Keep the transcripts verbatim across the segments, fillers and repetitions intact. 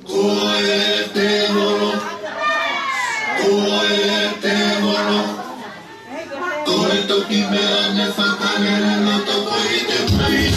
Ko e tēvolo, ko e tēvolo, ko e toki meʻa ne fakalele loto ko i te mai.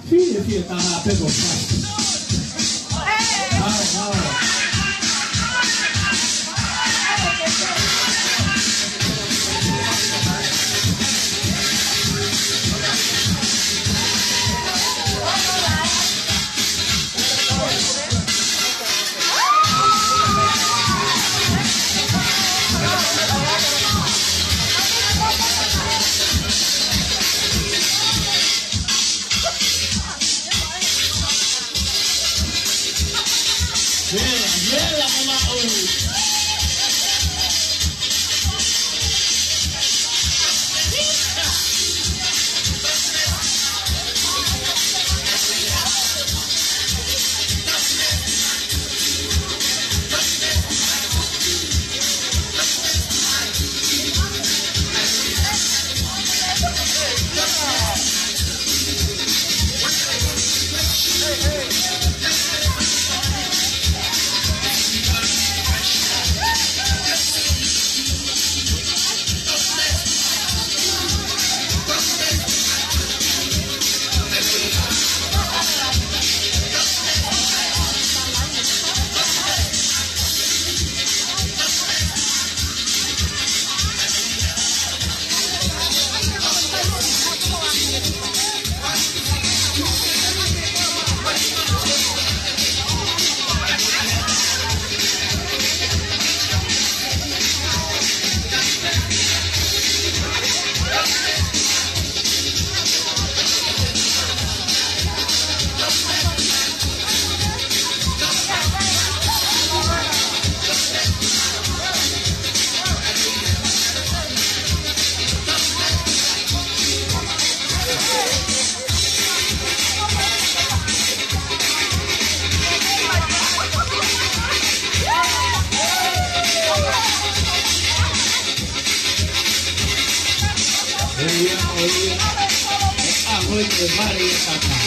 Fie, fie, taha, pego, taha. Hao, hao. ʻOi, ʻoi. ʻE ʻaho ʻe te vale ʻe tata.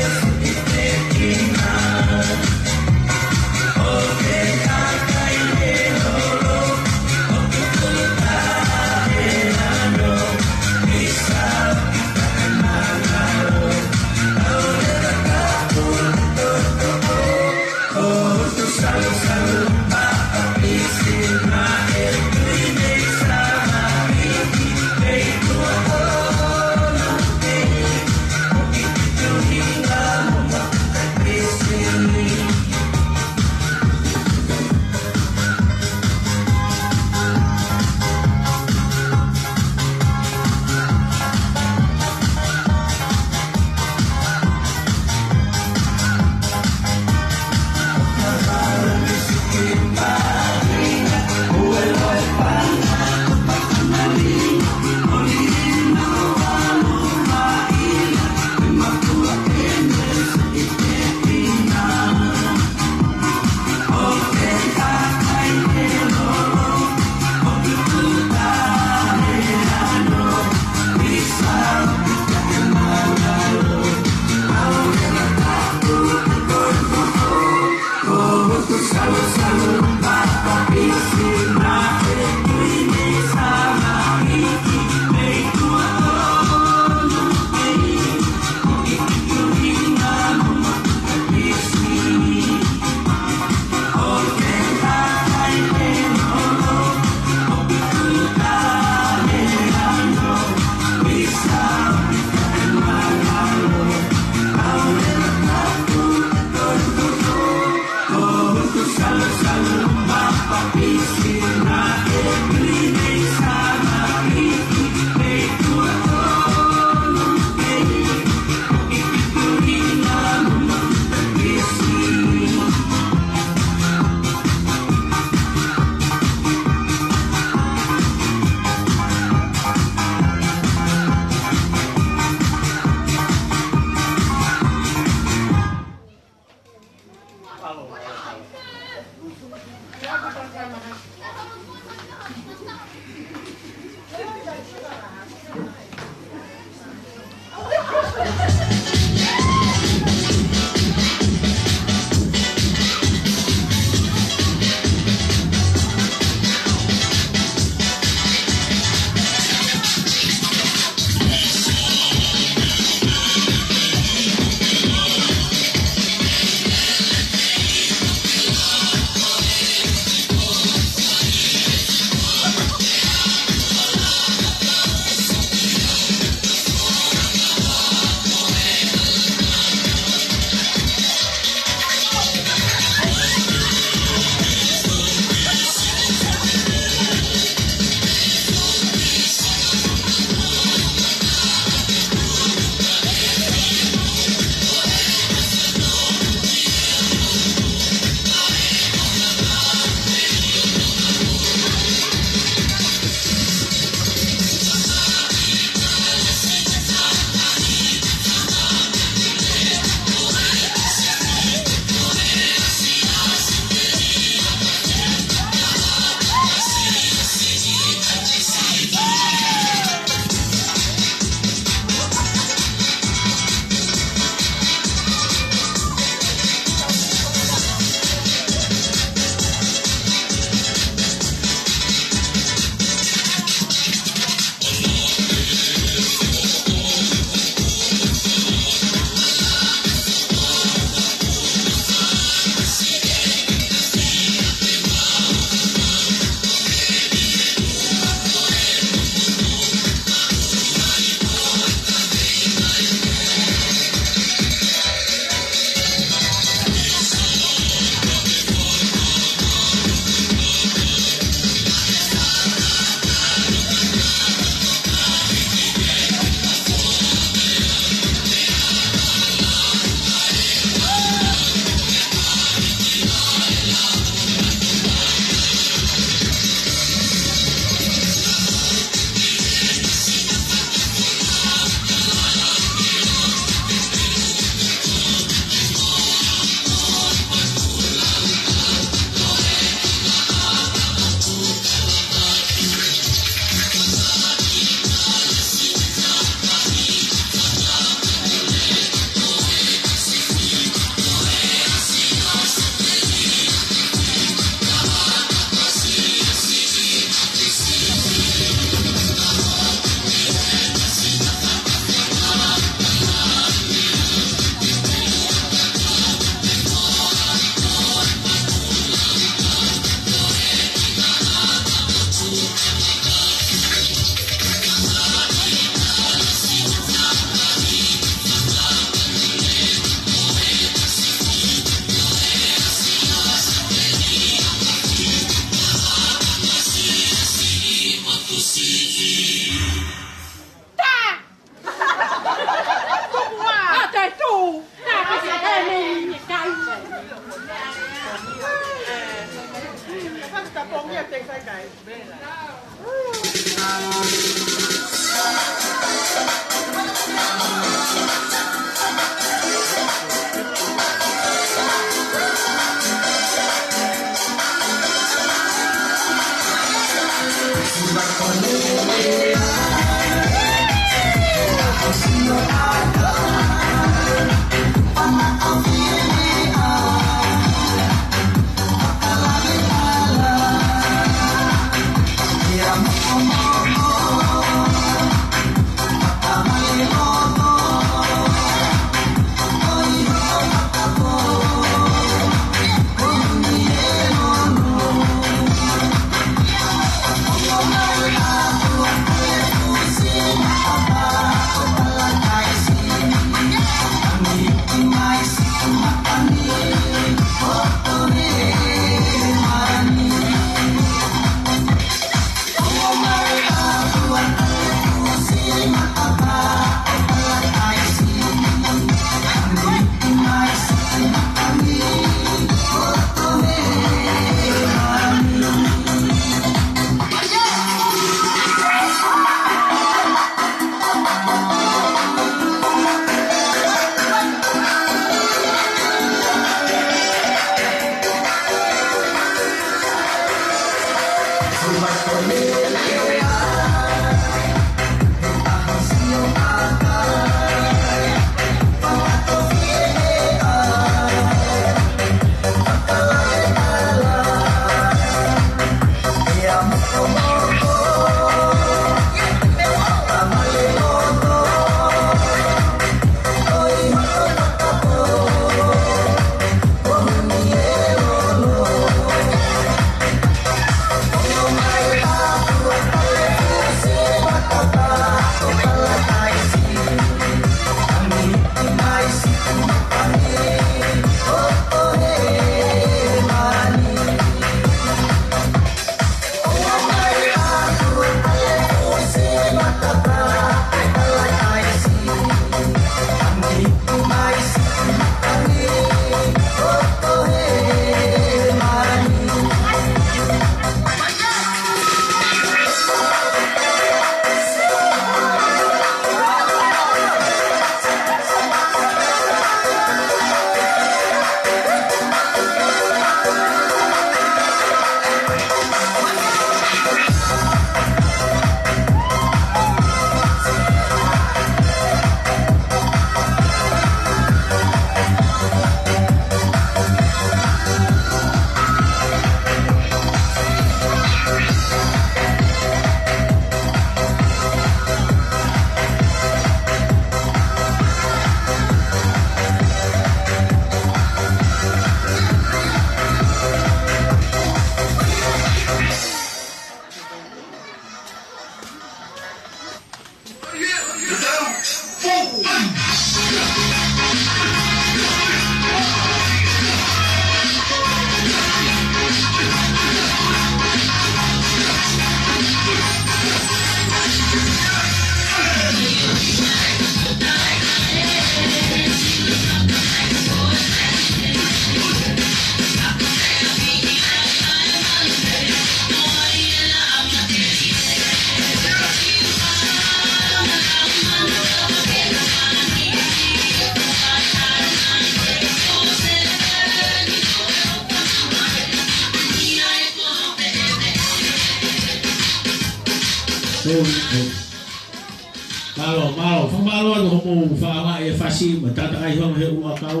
Mālō, mālō. Fakamālō atu hoʻomou faʻa ʻai e fasi, mo e takatakai hono he ʻuluʻakau.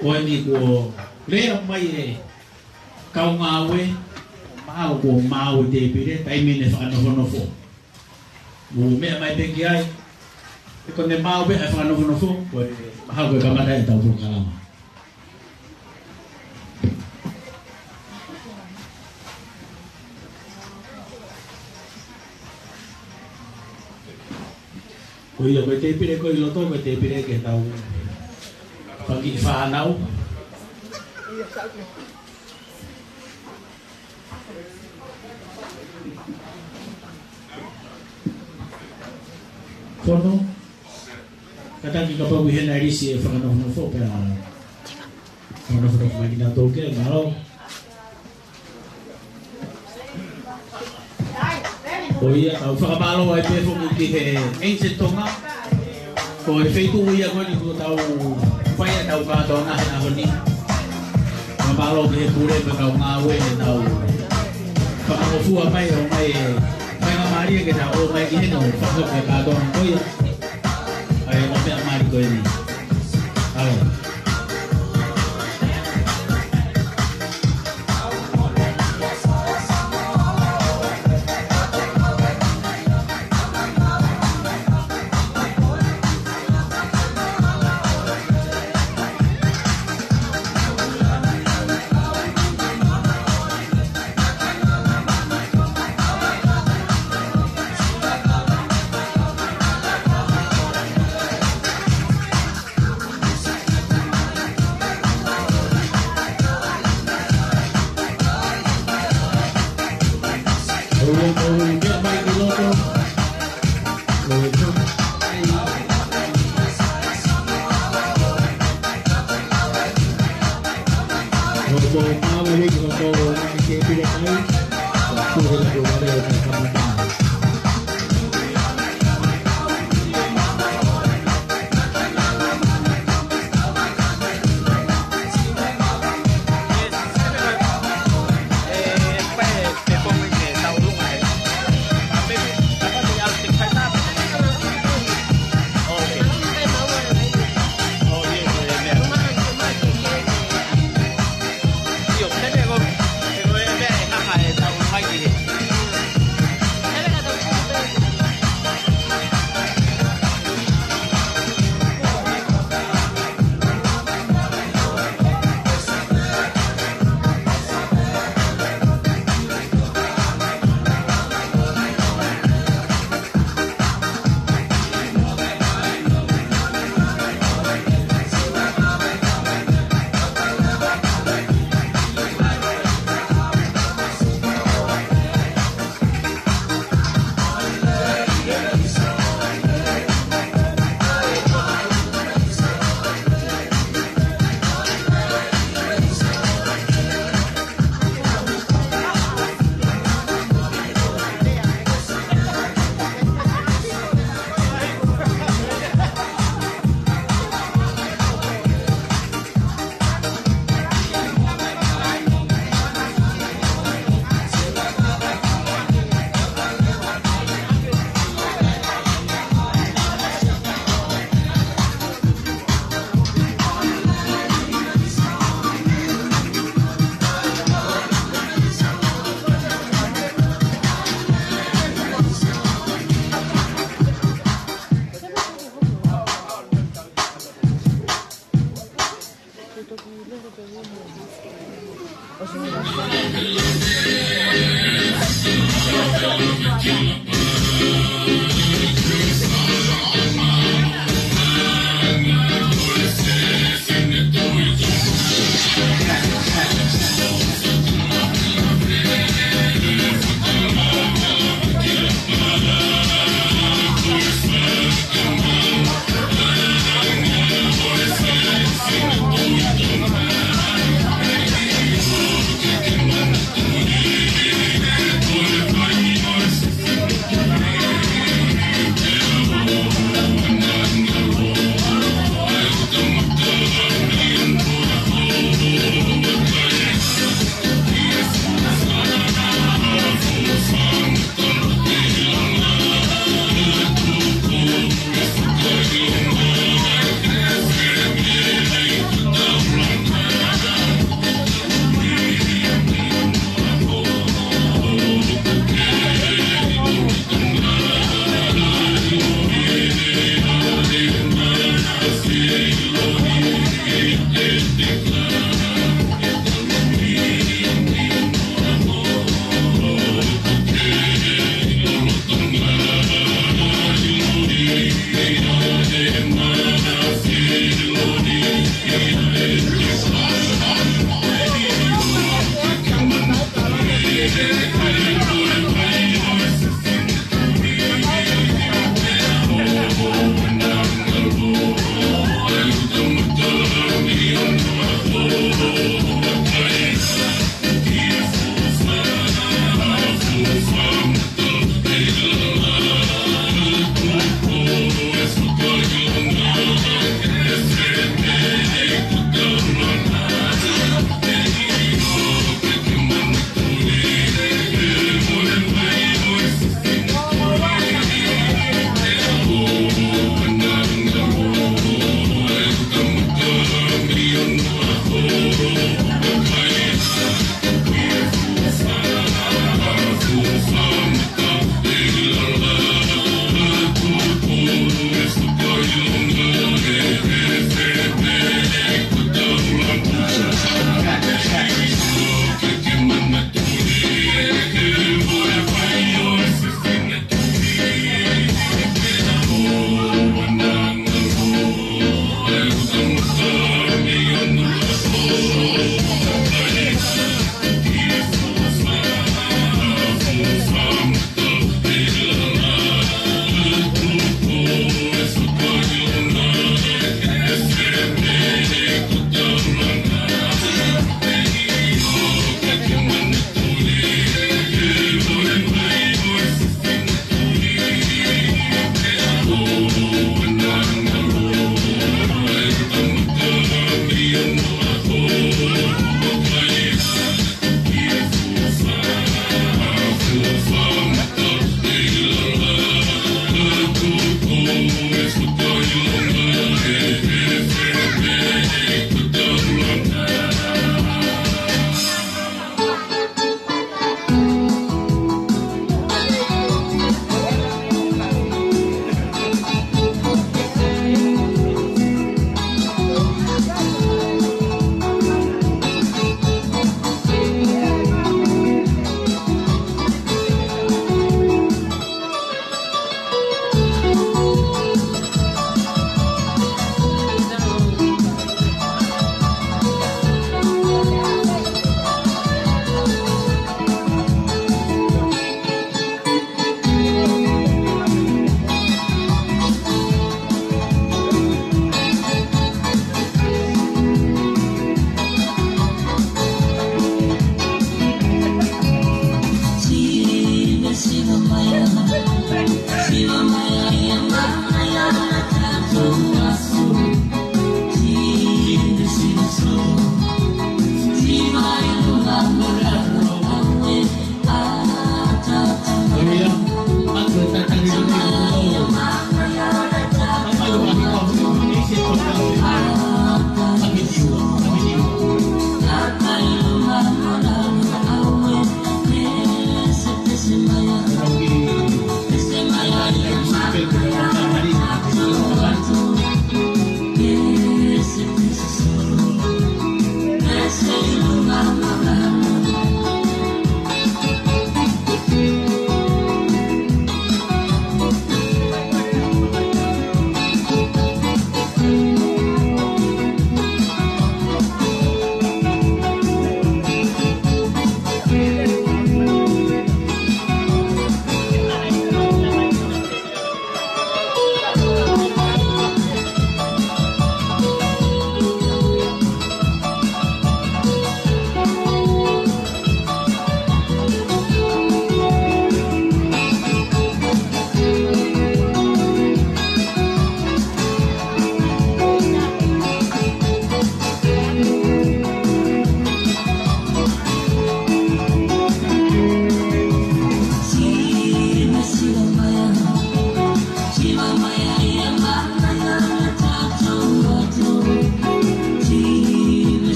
Ko eni kuo lea mai e kau ngāue, mahalo kuo maau e tēpile, taimi eni e fakanofonofo. Mou meʻa mai pē ki ai, he ko ʻene maau pē ʻa e fakanofonofo, ko e mahalo ko e kamata ʻetau polokalama. Ko ia, ko e tēpile ko ē ʻi loto, ko e tēpile ke tau fanga kiʻi fānau. Fono, kātaki kapau ʻoku ʻi heni e lisi e fakanofonofo pea fakanofonofo mai kinautolu ke mālō. Ko ia, tau fakamālō ai pē foki ki he Ancient Tonga. Ko e feituʻu ia ko eni kuo tau fai ai ʻetau kātoanga he ʻaho ni. Fakamālō ki he pule mo e kau ngāue heʻetau fakangofua mai ʻo ʻomai e faingamālie ke tau ō mai ki heni ʻo fakahoko e kātoanga ko ia. ʻAi, ʻo meʻa mali ko eni. ʻAi.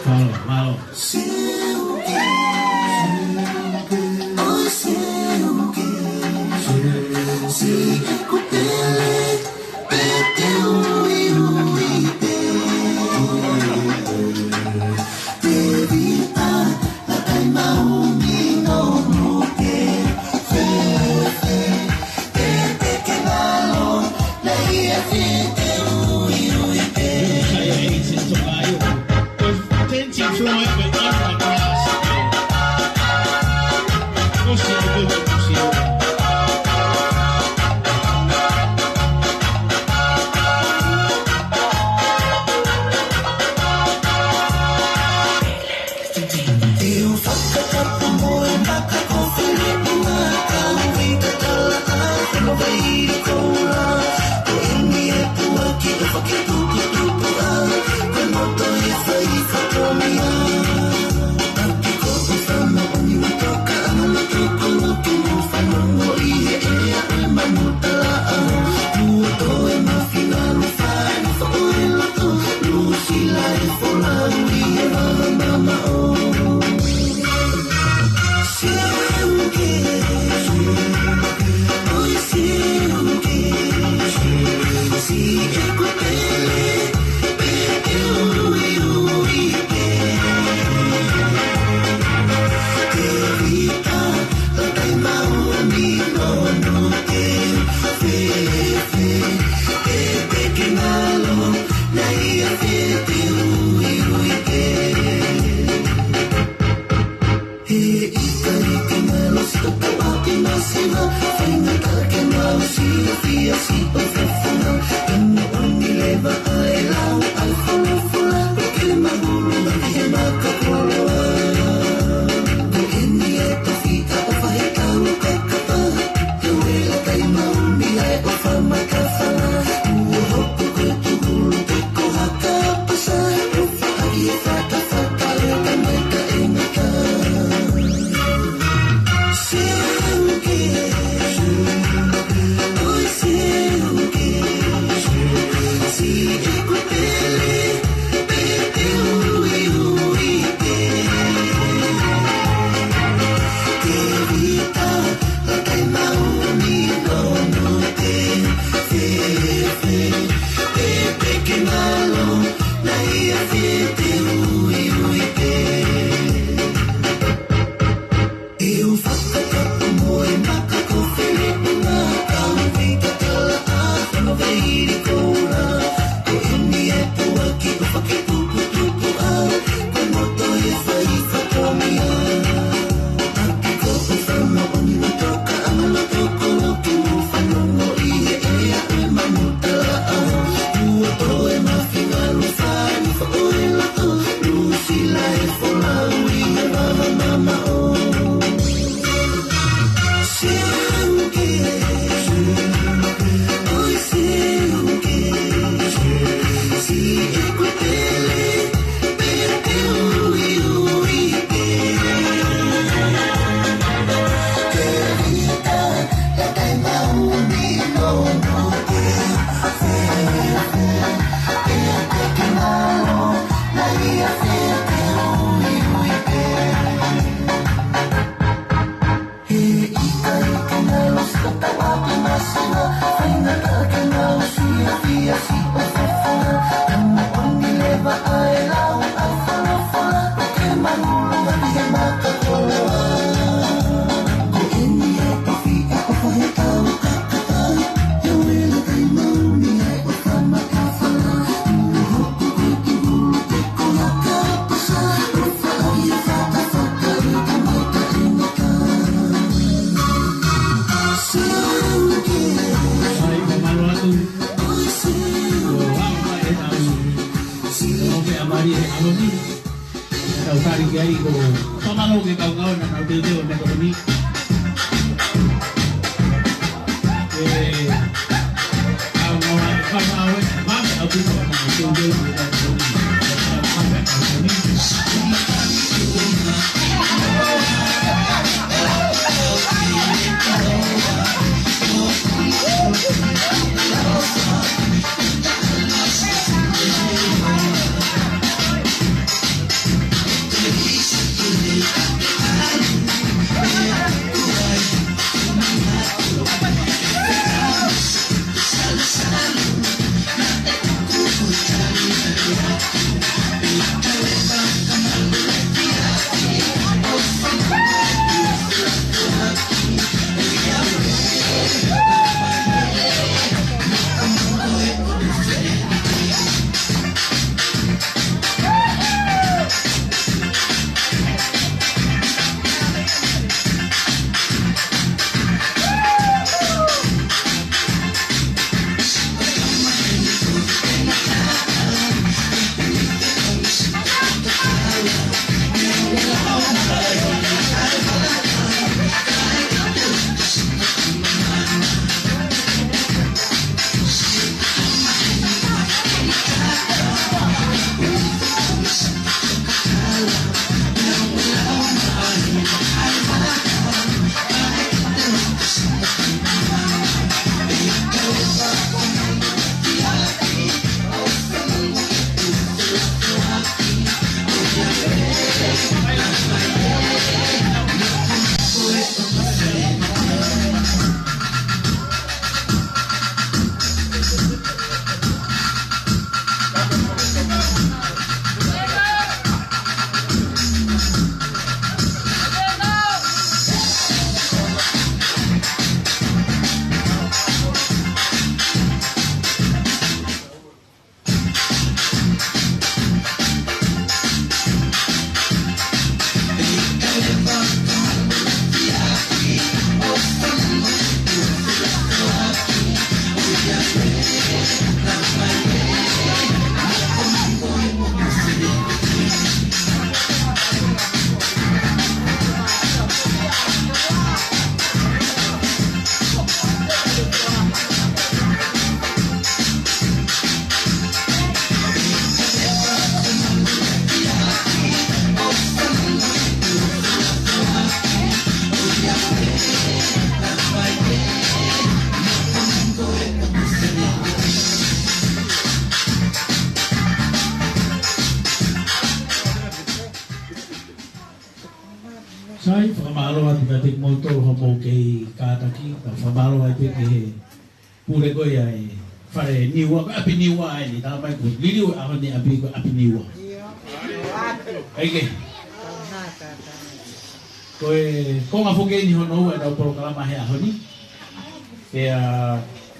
Mālō, mālō. Sai, fakamālō atu kiate kimoutolu hoʻomou kei kātaki, pea fakamālō ai pē ki he pule ko ia ʻi Fale Niua, ko e ʻapi Niua eni, tā mai ko e liliu ʻaho ni ʻapi ko e ʻapi Niua. ʻIo. ʻAi ke. Ko e konga foki eni hono ua ʻetau polokalama he ʻaho ni. Pea,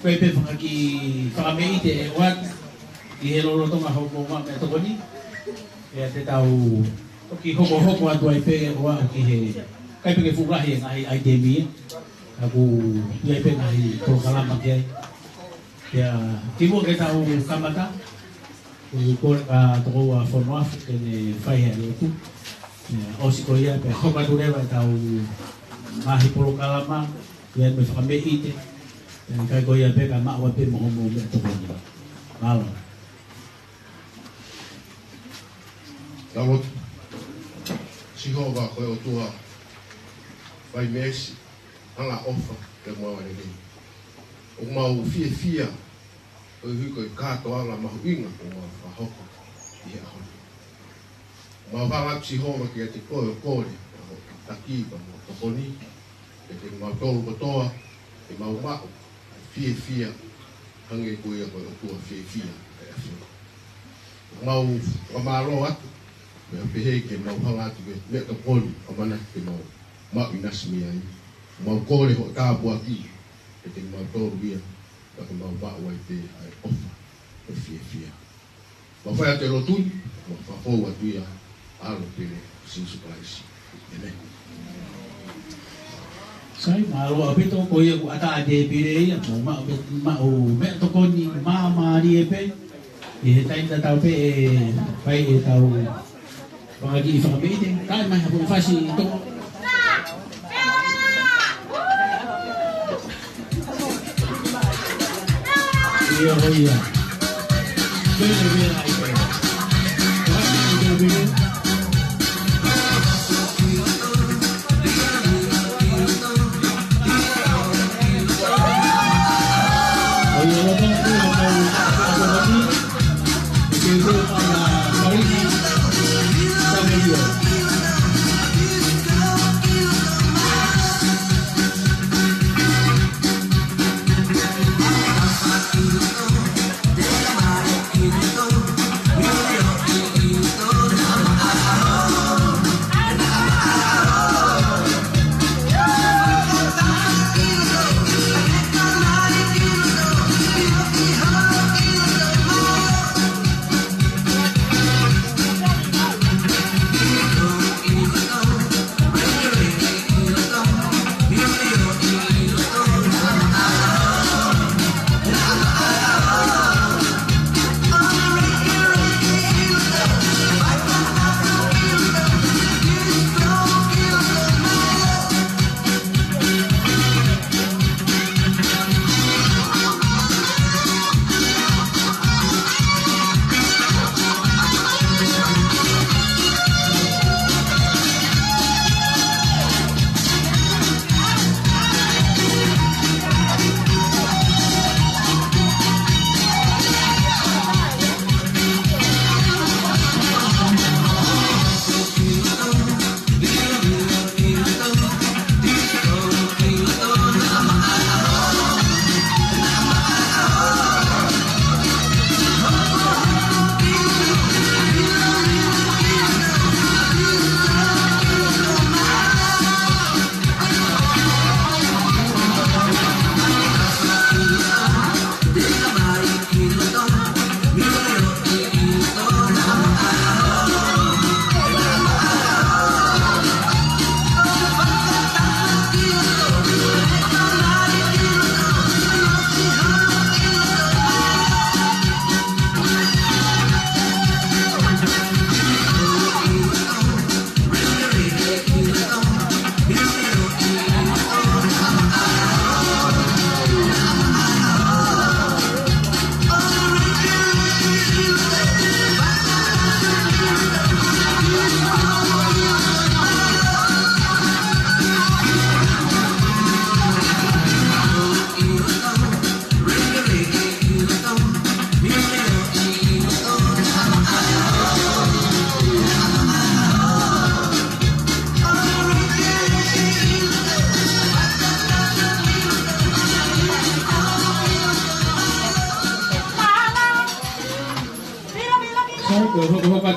ko e pē fakakiʻi fakameʻite ʻe ʻoatu, ʻi he lolotonga hoʻomou maʻu meʻatokoni. Pea te tau ʻoki hokohoko atu ai pē ʻo aʻu ki he, ʻikai pē ke fuʻu lahi e ngaahi ʻaitemi ia. Ka ʻoku ʻi ai pē ngaahi polokalama ki ai. Pea, kimuʻa ke tau kamata, ʻoku kole ʻa Tokoua Fonuafu ke ne fai ha lotu. Pea, ʻosi ko ia, pea hoko atu leva ʻetau ngaahi polokalama, pea mo e fakameʻite, pea ʻikai ko ia pē ka maʻu ai pē mo hoʻomou meʻatokoni. Mālō. Tau lotu. Sihova ko e ʻOtua fai meesi, angaʻofa pea mo ʻavalelei. ʻOku mau fiefia koeʻuhi ko e kātoanga mahuʻinga kuo mau fakahoko ʻi he ʻaho ni. Mau hanga atu Sihova kiate koe ʻo kole ʻa hoʻo taki pea mo e tokoni, kiate kimautolu kotoa, ke mau maʻu fiefia, hangē ko ia ko e ʻOtua fiefia ʻa e ʻAfiona. Mau fakamālō atu, pea pehē ke mau hanga atu ki he meʻatokoni, ʻamanaki ke mau maʻu ʻinasi mei ai. Mau kole hoʻo tāpuaki kiate kimautolu ia, pea ke mau maʻu ai pē ʻa e ʻofa mo e fiefia. Mau fai atu e lotu ni, mau fakafou atu ia ʻi he ʻAlo pele ʻo Sīsū Kalaisi. ʻĒmeni. Sai, mālō ʻaupito, ko ia kuo ʻatā ʻa e tēpile ia, mau maʻu, maʻu meʻatokoni māmālie pē, ʻi he taimi tatau pē ʻe fai ʻetau fakakiʻi fakameʻite, kae mai ha foʻi fasi ʻi toko. ʻIo, ʻio. Pele, pele, ai, pele.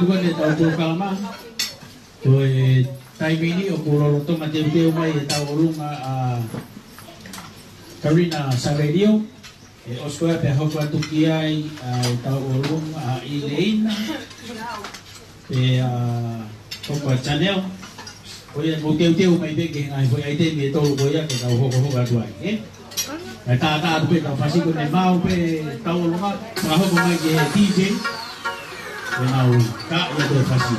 Ko ʻetau polokalama, ko e taimi ni ʻoku lolotonga teuteu mai ʻetau ʻolunga ʻa Karina Savelio, ʻe ʻosi ko ia pea hoko atu ki ai ʻa ʻetau ʻolunga ʻa Ileina, pea hoko ʻa Chanel. Ko ia mou teuteu mai pē ki he ngaahi foʻi ʻaitemi ʻe tolu ko ia ke tau hokohoko atu ai, ē? Kae tātā atu pē ʻetau fasi ko ʻene maʻu pē ʻetau ʻolunga, fakahoko mai ki he D J. Ke nau ka ia ko e fasi.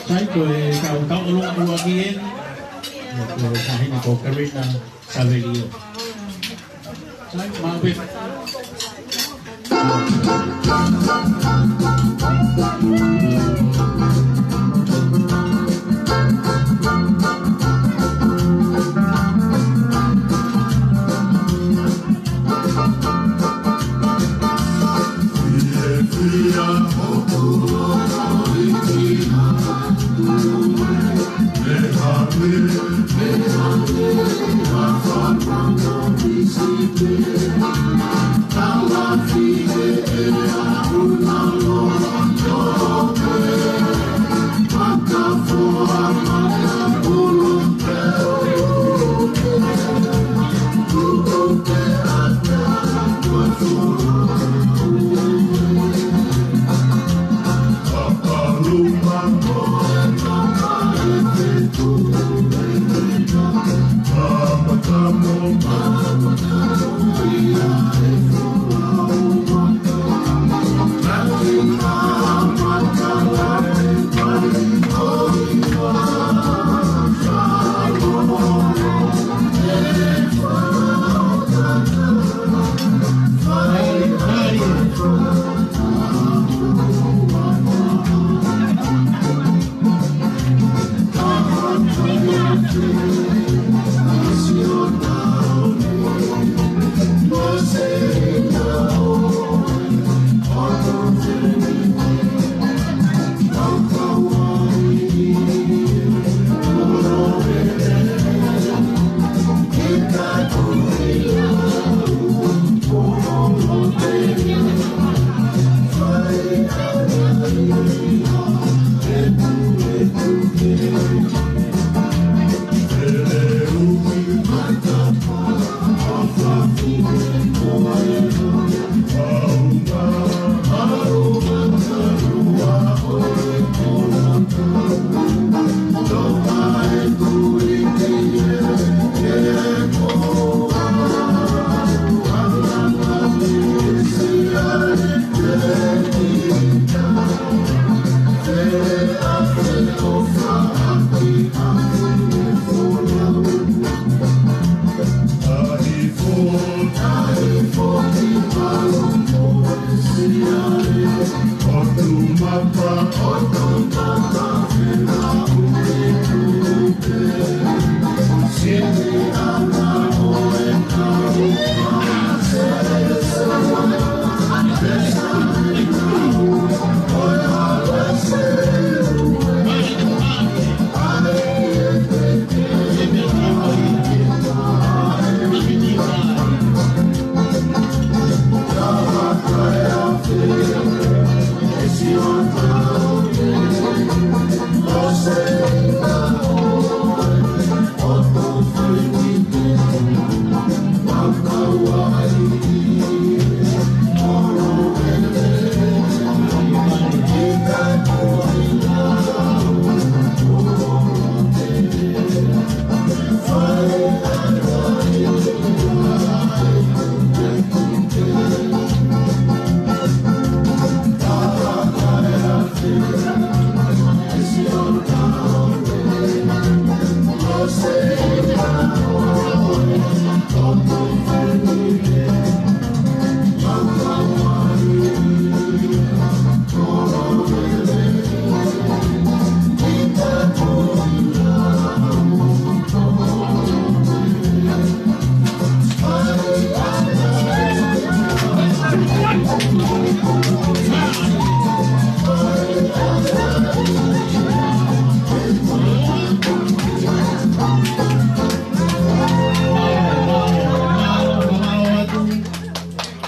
Sai, ko e kau tauʻolunga ʻuluaki eni, ko e taʻahine ko Karina Savelio. Sai, maʻu pē.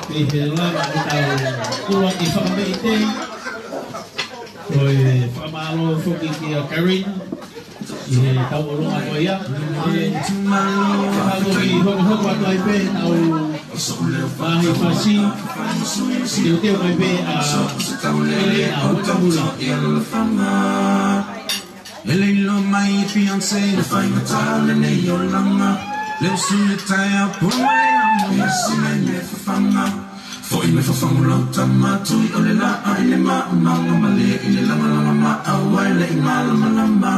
Pea ʻi he lava ʻetau ʻuluaki fakameʻite, ko e fakamālō foki kia Karina ʻi he tauʻolunga ko ia. ʻE, ʻe haʻu ki hokohoko atu ai pē ʻetau ngaahi fasi. Teuteu mai pē ʻa Elena Hukamula. ʻE lilo mai Beyonce, na fai matau le nei o langa. Leo sule tae a puma le amo. Ia sina i me fafanga. Foʻi me fafangu lau tama tui o le laʻa i le maʻamanga ma le i le langalanga ma aua le i malamalama.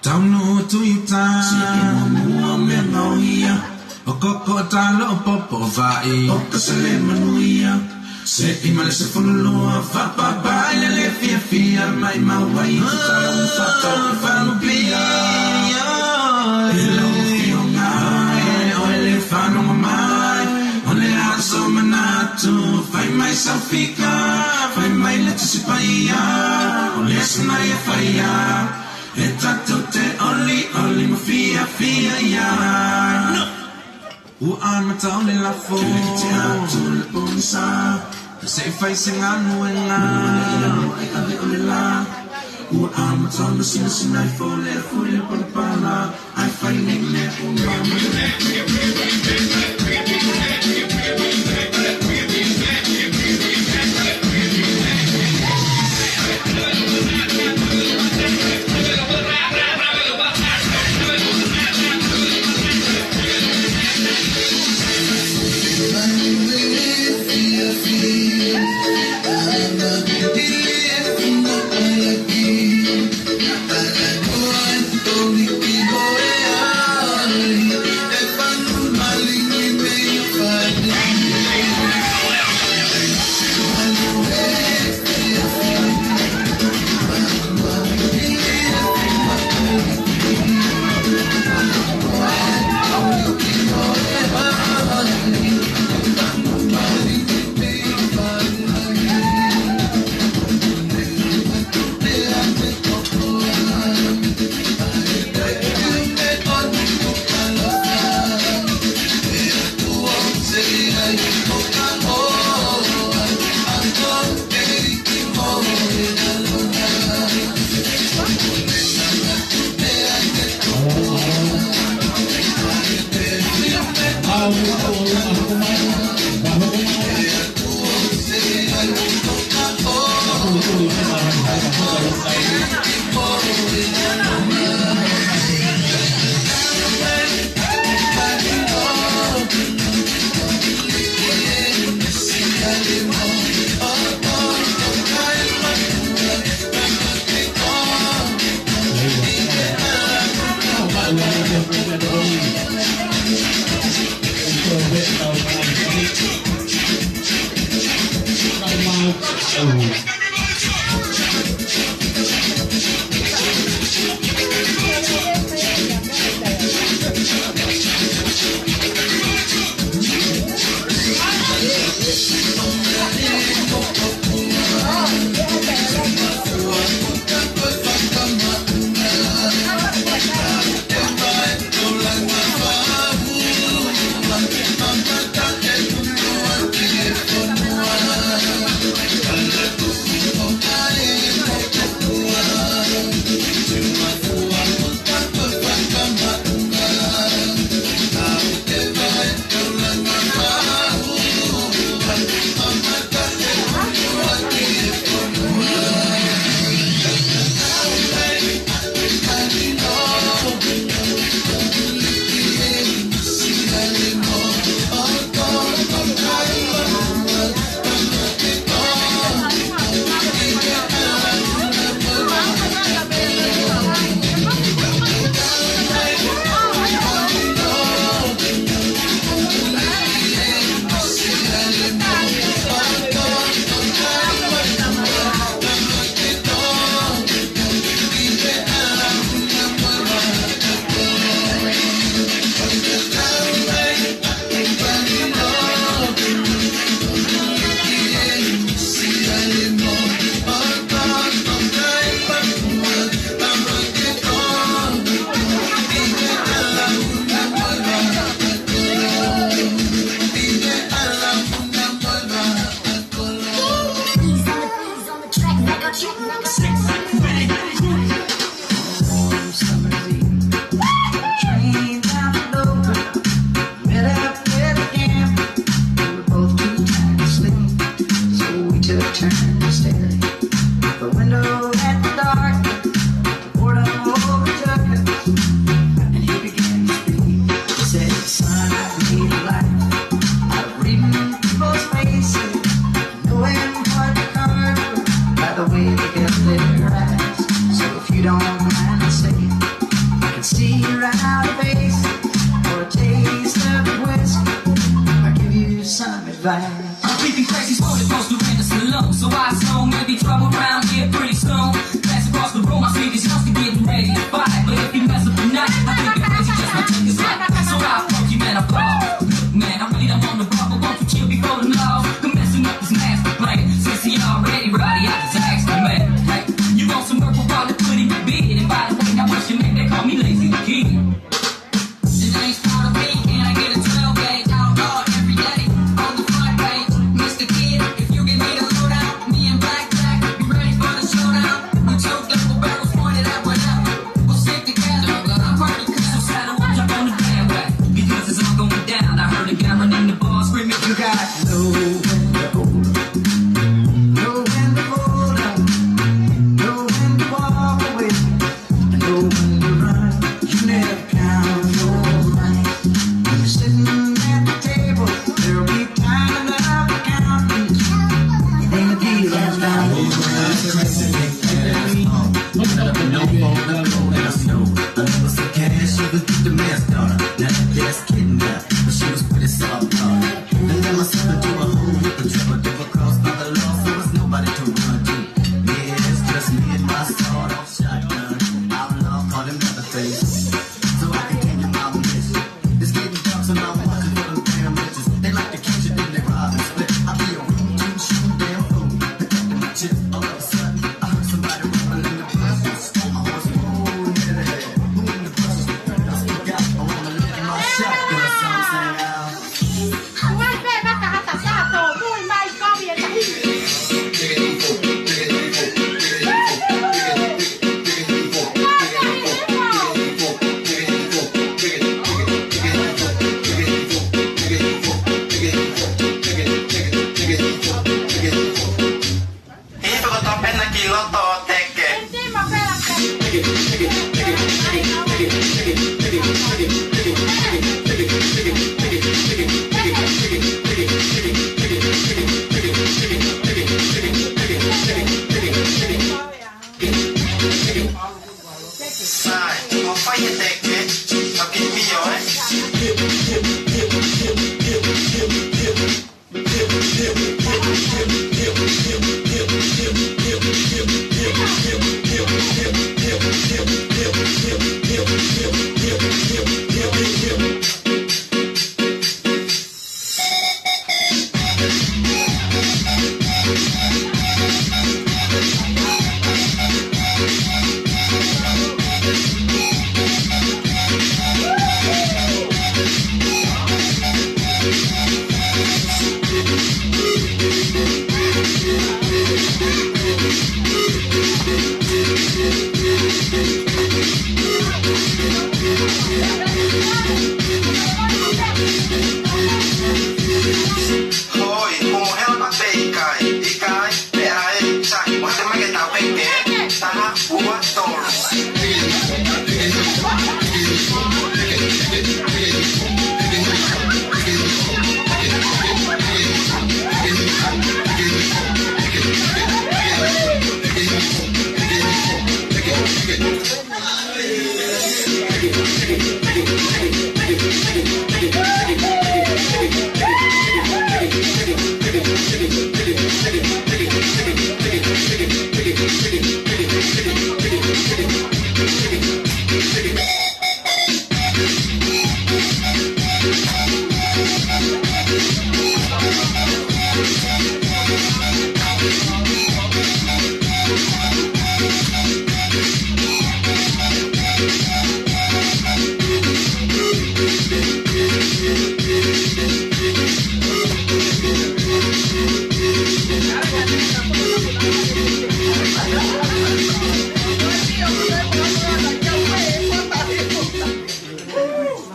Taunuʻu tui uta. Sina i muamua mea ngau ia. ʻO koko talo ʻo popo ʻo vaʻi. ʻO kasele manuia. Seʻi male se fululua, fapapa i le le fiafia, mai mau ai, fata, fata, fanupia. E lau fionga, e ʻo e le fanongo mai, ʻo le aso manatu, fai mai Saufika, fai mai le Tusi Paia, ʻo le aso nai e faia, e tatu te oli, oli ma fiafia ia. Ua amata ʻo le lafo. Lele ki te atu le ponisa. Ka se fai se nganuenga. Ua amata ʻo le sinasina ʻi fole fuli palapala. I find it. Warm summer's eve. Train down the road. Met up with him. We were both too tired to sleep, so we took turns staring out the window at the dark, the boredom overtook us, and he began to speak. He said, "Son, I've made a life out of reading people's faces, knowing what they're coming through by the way they get their eyes. So if you don't mind me saying, I can see right out of faces for a taste of whiskey. I'll give you some advice." I'm creepy crazy, slowly goes to rent a saloon. So I assume there'll be trouble around here pretty soon. Pass across the room, I see these youngsters getting ready to fight. But if you mess up tonight, I think the crazy just might take his life. So I approach you, man, I fall. Look, man, I really don't want no problem. Won't you chill before the law? Come messing up this master plan. Since he already ready, I just asked the man. Hey, you want some work? Well, while they put in the bid. And by the way, now what's your name? They call me Lazy the Kid. The name's Puerto Rican, I get a twelve gauge. You got to know when to hold up, know when to fold up, know when to walk away, and know when to run. You never count your money. When you're sitting at the table, there'll be time enough for counting. When the deal is done, I never saw. I never saw cash, she was just a man's daughter. Now that's kidnapped, but she was pretty soft, daughter. And then myself into a whole heap of trouble. Double crossed by the law, so it's nobody to run to. Yeah, it's just me and my sawed-off shotgun. Outlaw, call him Leatherface. So I continue my mission. It's getting dark, so now I'm watching for them damn bitches. They like to catch it, then they rob and split. I be a room two, shooting damn fool. Protecting my chips, all of a sudden, I heard somebody rumbling in the bushes. My horse, whoa, yeah, who in the bushes? I snuck out, I wanna let my shot, you know what I'm saying? Hifo ko topena ki loto o teke. Sai, ʻo fai e teke, ʻo ki pio, ē? Hoi, kumu hela pa pe ikai, ikai, pe ai, sai, mo te make tau peke, taha, ua, tolu.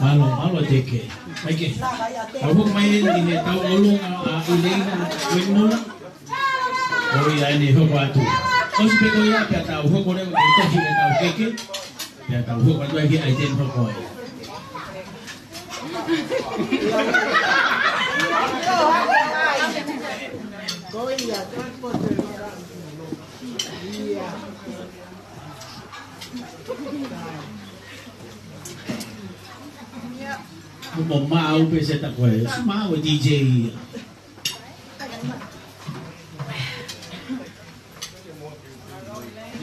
Mālō, mālō Teke. Maike. Tau hoko mai eni he tau ʻolunga ʻa ʻIleina Wemula. ʻOi, ʻa eni hoko atu. ʻOsi pē ko ia, pea tau hoko leva ki he tohi ʻetau keke. Pea tau hoko atu ai ki he ʻaiteni hoko ai. Ko ia, ko ia. Mo maʻu pē se ta ko e, maʻu e D J ia.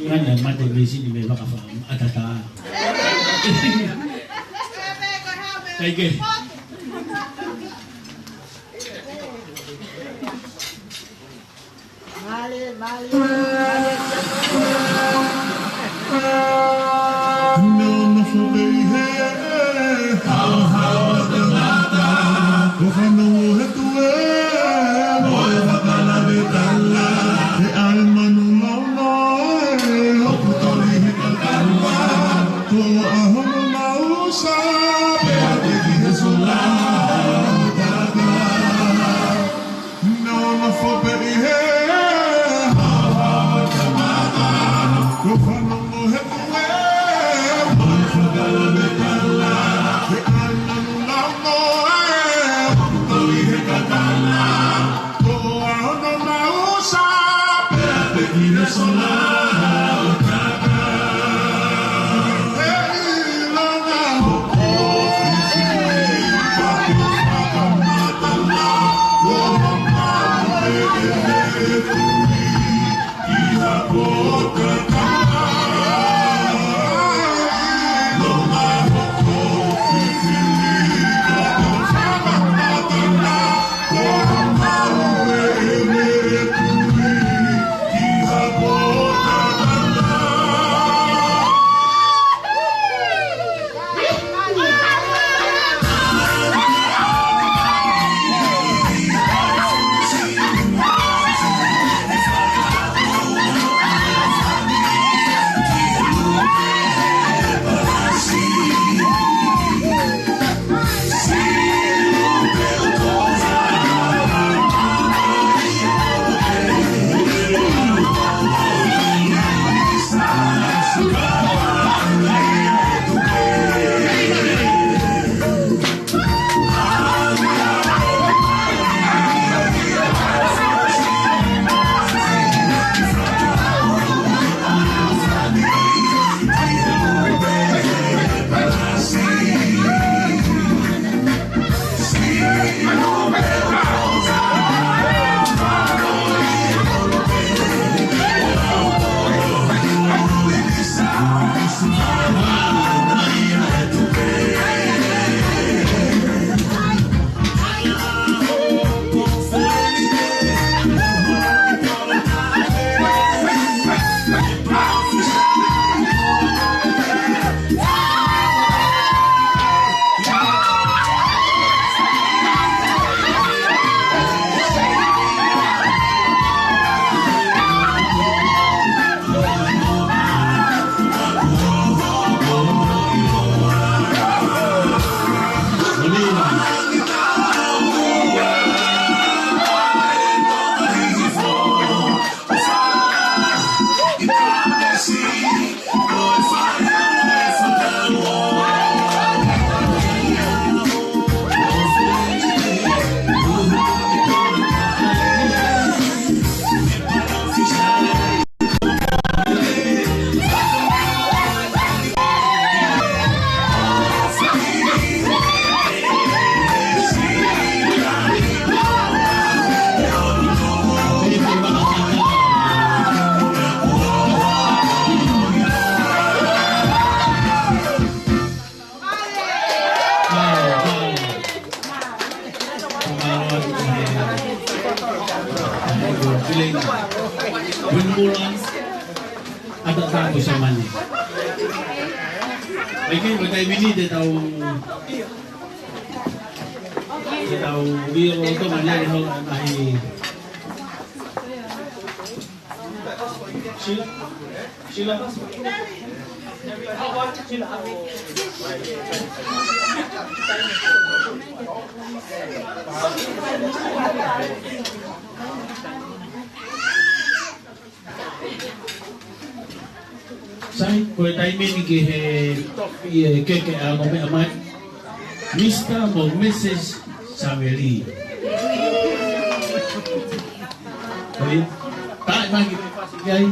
Ia na mate mei sini mei Vakafā, ʻatā. Thank you. Male, male, male. Nofo pē he haohaoa ʻo e tangata, ʻo fanongo he tuē mo e fakalaveʻi tala, he ʻai manu lono ē, ʻoku toli hikakala, ko ʻaho mo mausa, pea teki he sola, ʻo tata. Lena. Win Mulan. ʻAta Tāpu Samani. ʻIkai, ko e taimi ni te tau, te tau ʻilo lolotonga ni ʻa e holo ʻa e ngaahi Sila, Sila. Sai, ko e taimi ni ki he tofi e keke ʻa e ongo meʻa mai. Mister mo Missus Saveli. Oi, taʻe mai ki ai.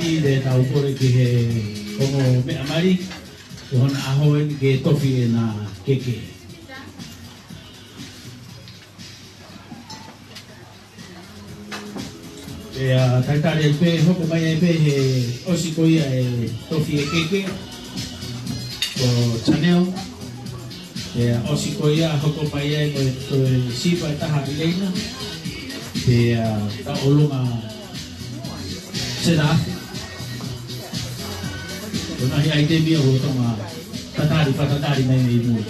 Te tau kole ki he ongo meʻa mali, ko hona ʻaho eni ke tofi ʻena keke. Pea talitali ai pē, hoko mai ai pē he ʻosi ko ia e tofi e keke, ko Chanel. Pea ʻosi ko ia, hoko mai ai mo e toe sipa ʻe taha ʻi Leina. Pea tau ʻolunga Serafi. Ko e ngaahi ʻaitemi ia ʻoku tau tatali, fakatatali mai mei mui.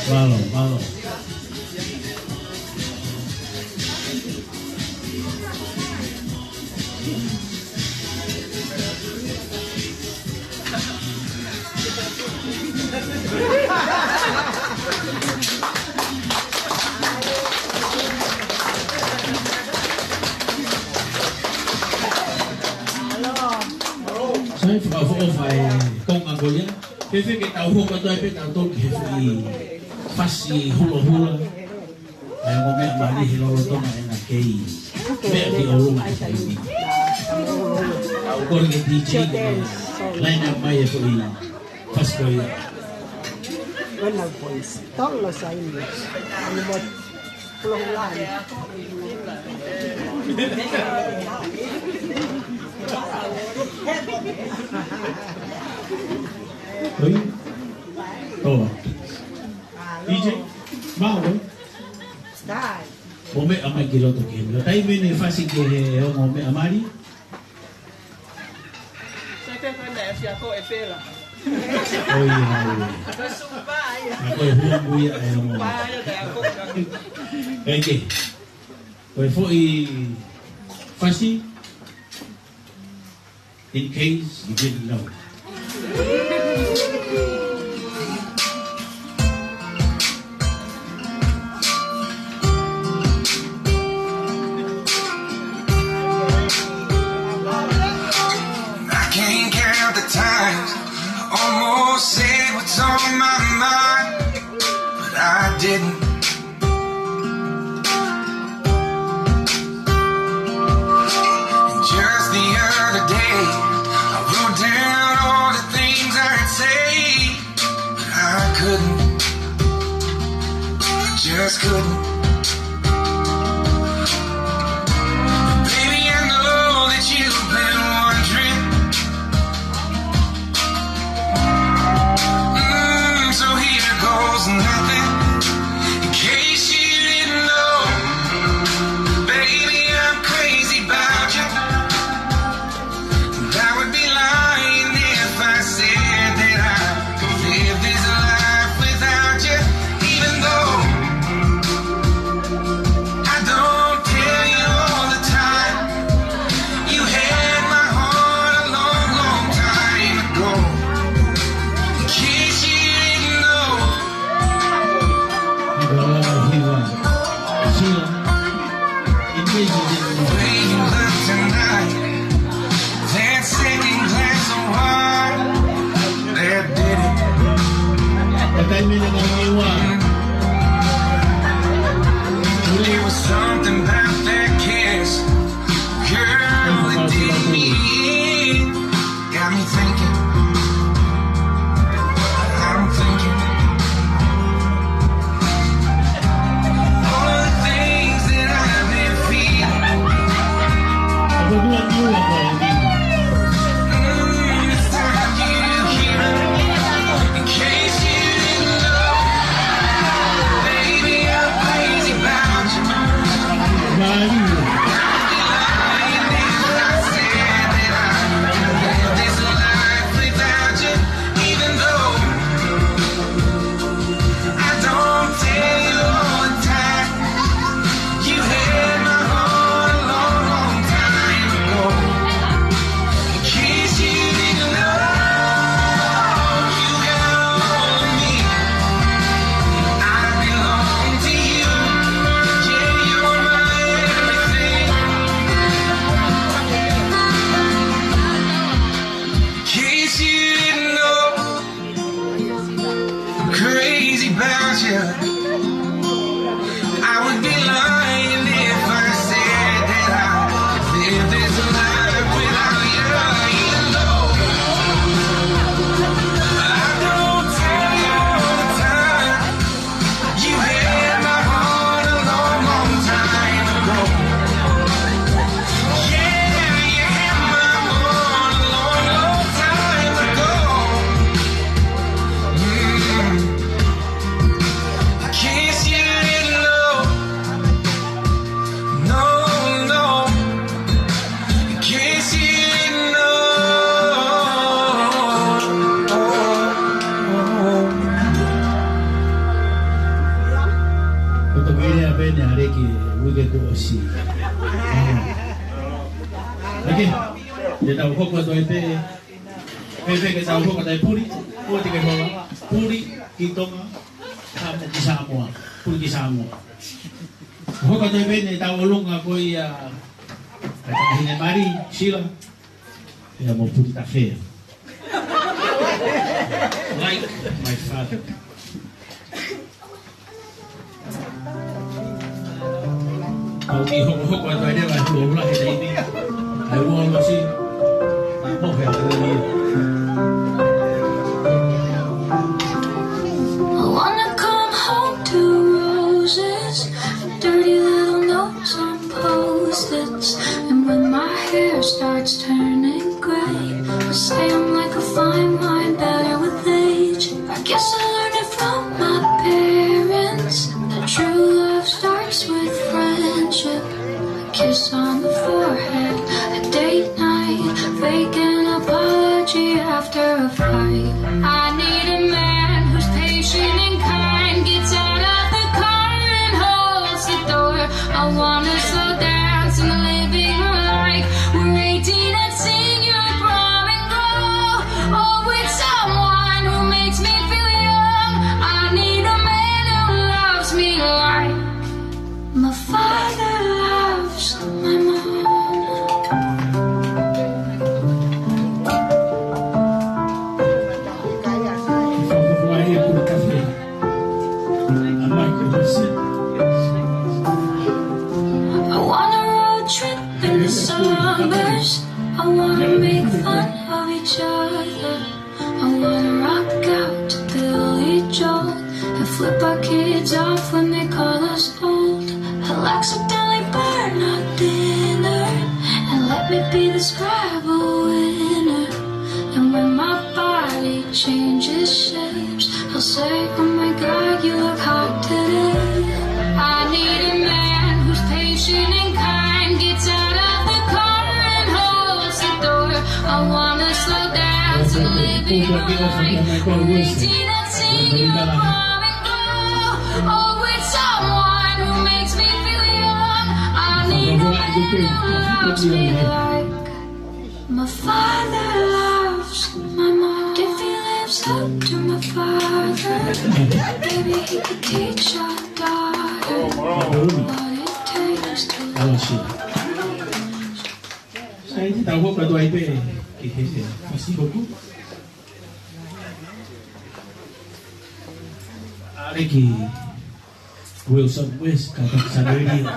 Mālō, mālō. Sai, fakaʻofoʻofa e konga ko ia. Fēfē ke tau hoko atu ai pē tautolu ki he foʻi fasi hulohula. ʻA e ongo meʻa mali he lolotonga ʻena kei meʻa ki ʻolunga he taimi. Kole ki he D J ke line up mai e foʻi fasi ko ia. Wena boys. Tolo saini. Ani mo pulo hulani. Oi. Tolo. D J. Mau, oi. Dai. Mo meʻa mai ki loto ke. Lo taimi ni fasi ki he ongo meʻa mali. Sai pē ko e meʻa ʻe fia ko e pela. ʻOi, ʻai. Ko e supa ia. ʻA ko e huamu ia e ongo. Supa ia te ako. Eke. Ko e foʻi fasi. In case you didn't know. I can't count the times I almost said what's on my mind, but I didn't. And just the other day, I wrote down all the things I'd say, but I couldn't. I just couldn't. Baby, I know that you've been wondering. Mm, so here goes nothing, in case you didn't know. Baby, I'm crazy about you. And I would be lying if I said that I could live this life without you, even though I don't tell you all the time. You had my heart a long, long time ago. In case you didn't know. Sheila, in case you didn't know. Way you look tonight, that second glass of wine, that did it. That time in the morning, what? There was something about that kiss. Girl, it did me in. Got me thinking. I'm thinking. All the things that I've been feeling. Mm, it's time you hear it. Crazy about you. I would be lying if I said that I live this life without you. You know, I don't tell you all the time. You had my heart a long, long time ago. Yeah, you had my heart a long, long time ago. Mm. In case you didn't know, no, no. In case you didn't know. Ko e toki lea pē eni ʻa Leki uike kuo ʻosi. Ah. Leki, te tau hoko atu ai pē, pē, pē ke tau hoko atu ai puli, puli ke hoa, puli ki Tonga, ka mo ki Samoa, puli ki Samoa. Hoko atu ai pē eni ʻetau ʻolunga ko ia, ʻa e Taʻahine Mali, Sila, ia mo Pulitafea. Like my father. Kau ki hokohoko atu ai leva e hula hula he taimi ni. I wanna see my boy, hallelujah. I wanna come home to roses, a dirty little nose on post-its. And when my hair starts turning gray, I say I'm like a fine wine, better with age. I guess I learned it from my parents, that true love starts with friendship. A kiss on the forehead, a date night, fake an apology after a fight. I need a man who's patient and kind, gets out of the car and holds the door. I wanna slow dance in the living room like we're eighteen and sing you prom and go. Oh, with someone who makes me feel young. I need a man who loves me like my father loves my mom. I want a road trip in the suburbs. I wanna make fun of each other. I wanna rock out to Billy Joel and flip our kids off when they call us old. I'll accidentally burn our dinner and let me be the Scrabble winner. And when my body changes shapes, I'll say, "Oh my God, you look hot today." I need a man who's patient and kind, gets out of the car and holds the door. I wanna slow dance in the living room like we're eighteen and sing you prom and go. Oh, with someone who makes me feel young. I need a man who loves me like my father loves my mom. If he lives up to my father, maybe he could teach our daughter what it takes to love. Sai, te tau hoko atu ai pē ki he fasi hoko. ʻAleki Wilson West, ka ka Samuelio.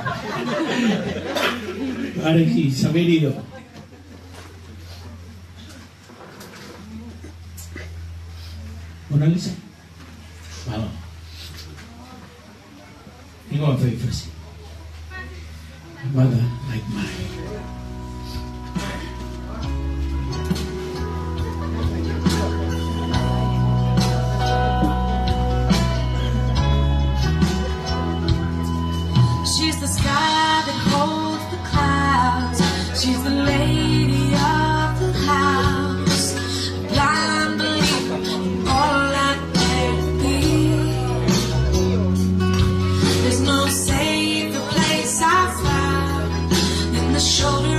ʻAleki Samuelio. Mona Lisa. Mālō. Hingoa fēfē? Mother like mine. She's the sky that holds the clouds. She's the lady of the house. Blind belief in all that could be. There's no safer place I've found than the shoulder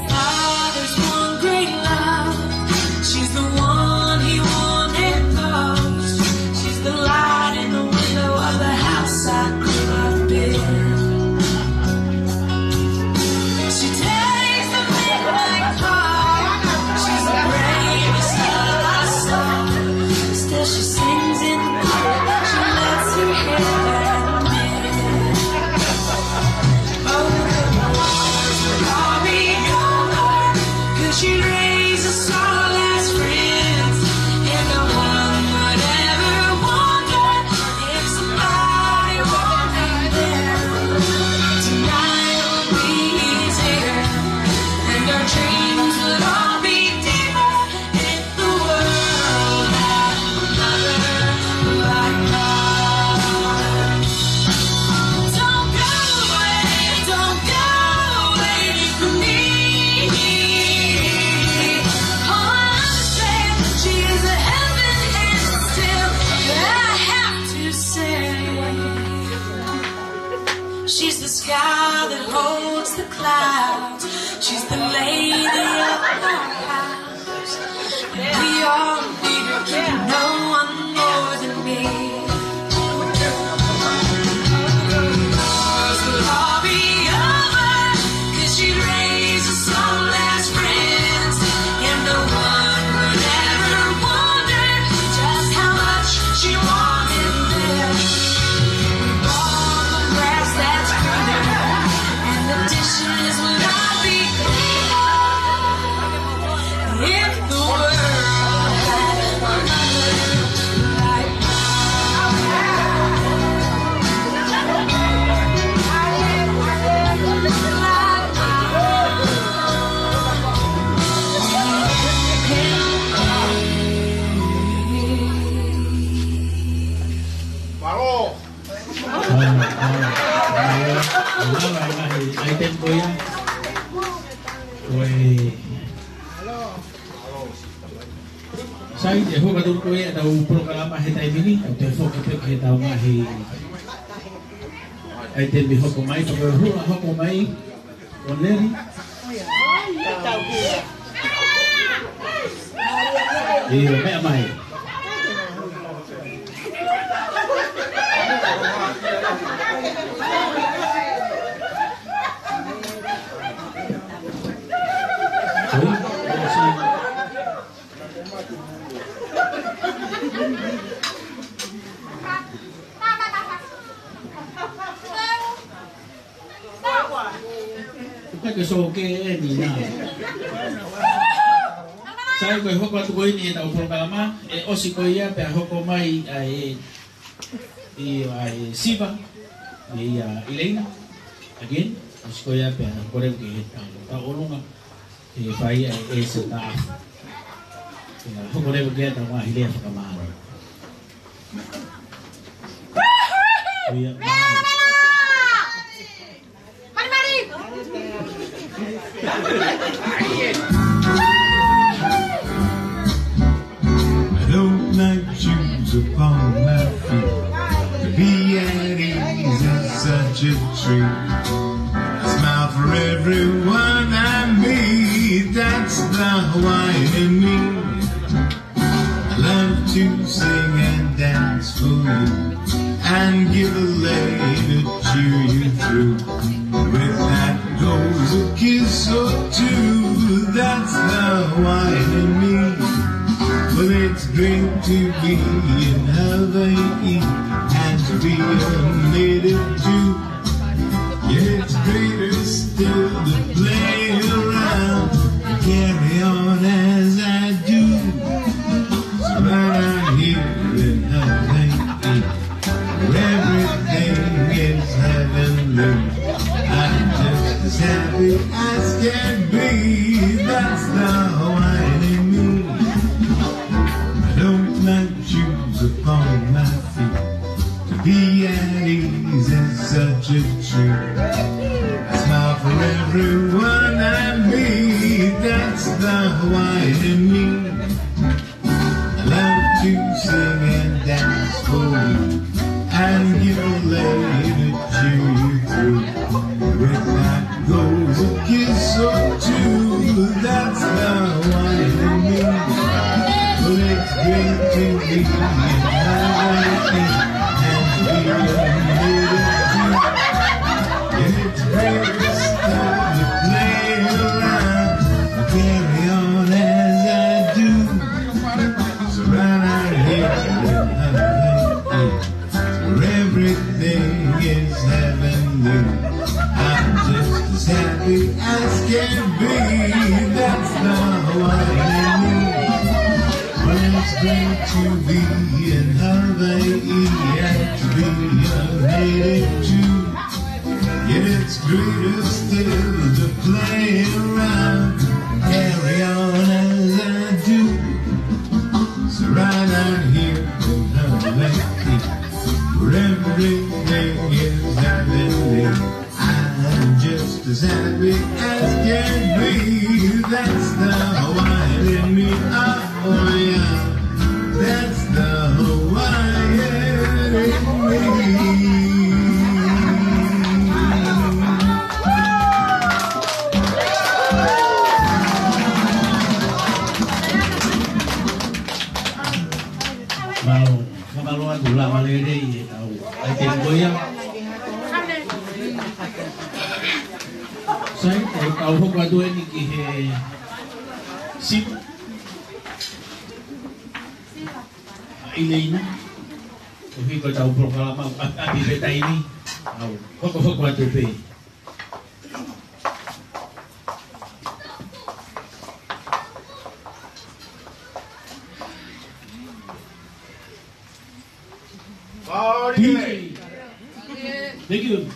Father's one great love. She's the one he wanted most. She's the light in the window of the house I grew up in. She takes the midnight call. She's the bravest of us all. Still she sings in the dark. She lets her hair down. Oh, the wars will all be over, 'cause she raised us all as friends, and no one would ever wonder if somebody wanted them. Tonight will be easier, and our dreams will all be deeper. If the world had a mother like mine. Don't go away, don't go away from me. Oh, I understand that she's a heaven and still I have to say, she's the sky that holds the clouds. She's the lady of our house. We all need her, no one more than me. Wars will all be over, 'cause she raised us all as friends, and no one would ever wonder just how much she wanted them. We bought the grass that's greener, and the dishes would all be cleaner. If the world had a mother like mine. Sai, te hoko atu ko ia ʻetau polokalama he taimi ni, ʻoku toe foki pē ki heʻetau ngaahi ʻaitemi hoko mai, pea ko e hua hoko mai, ʻo Leli. ʻIo, meʻa mai. ʻOku ke sō ke eni nā. Sai, ko e hoko atu ko eni ʻetau polokalama, ʻe ʻosi ko ia pea hoko mai ʻa e, ʻio, ʻa e Siva, ʻio, ʻa ʻIleina. Again, ʻosi ko ia pea hoko leva ki heʻetau, tau ʻolunga, ʻe fai ʻa e ʻEseta. Pea hoko leva ki heʻetau ngaahi lea fakamālō. ʻIo, mālō. I don't like shoes upon my feet. To be at ease is such a treat. I smile for everyone I meet. That's the Hawaiian in me. I love to sing and dance for you and give a leg to cheer you through. With that goes a kiss or two. That's the Hawaiian in me. Well, it's great to be in Hawaii and to be a native too. Yet it's greater still to play around and carry on as I do. Right out here in Hawaii, where everything is heavenly. I'm just as happy as can be. That's the Hawaiian in me. I don't like shoes upon my feet. To be at ease is such a treat. I smile for everyone I meet. That's the Hawaiian in me. I love to sing and dance for you and give a leg to cheer you through. With that goes a kiss or two. Ko e lava lelei ʻetau ʻaiteni ko ia. Sai, ʻe kau hoko atu eni ki he simu. ʻIle ina. ʻOku hoko ʻetau polokalama ʻapi, ʻapi pē taimi. ʻAu, hokohoko atu pē. Thank you.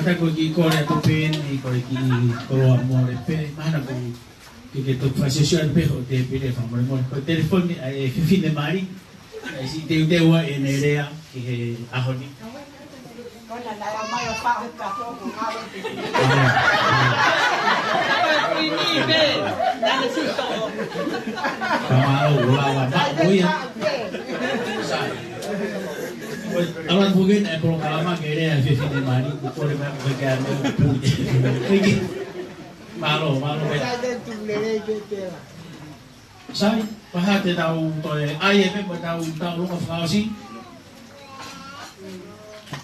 Ko e kiʻi kole atu pē eni, ko e kiʻi koloa mole pē, mahalo ko e kiʻi toki fai session pē hoʻo tēpile fakamolemole. Ko e telefoni ʻa e fefine mali, ʻa e siʻi teuteu ʻa ʻene lea ki he ʻaho ni. Ko ena naʻe ʻomai ʻo faʻu ka tō ko ngalo te. Ka mālō, ua, ua, ma, ua ia. Sai. ʻAlu atu pē eni e polokalama ke lea e fefine mali, ko e kole mai ko e ke ame o puli. Mālō, mālō pē. Sai, pea te tau toe ʻai e meʻa mo tau tau longo fakaʻosi.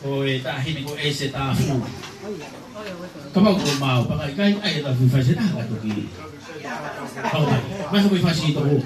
Ko e taʻahine ko ʻEse Tafu. Kapau ko mau, pea ʻikai, ʻikai, ʻai e tafu fai se taha ka toki. Kau mai, mai ko e fasi toko.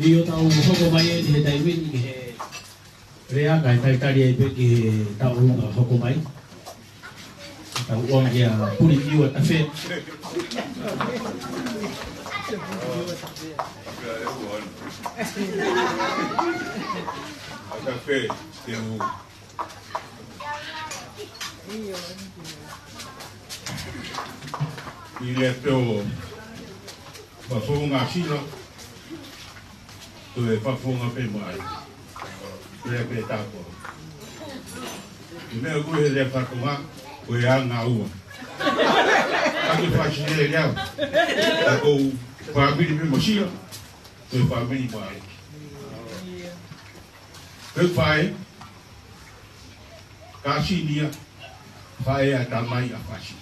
ʻIo, tau hoko mai eni he taimi ni ki he lea, kae talitali ai pē ki he tauʻolunga hoko mai. Tau ʻoange ʻa e puli ʻi ua tafe. Tafe, te u ʻi le peo. Fakafofonga Sila, ko e fakafofonga pē mai. Ko e pē tāpō. ʻI meʻa ko e lea fakatonga, ko e anga ua. Ka ke fasi le lea. Ka ko e fāmili pē mo Sila, ko e fāmili mai. Ko e faʻē, ka Sinia, faʻē ʻa e tamai ʻa Fasi.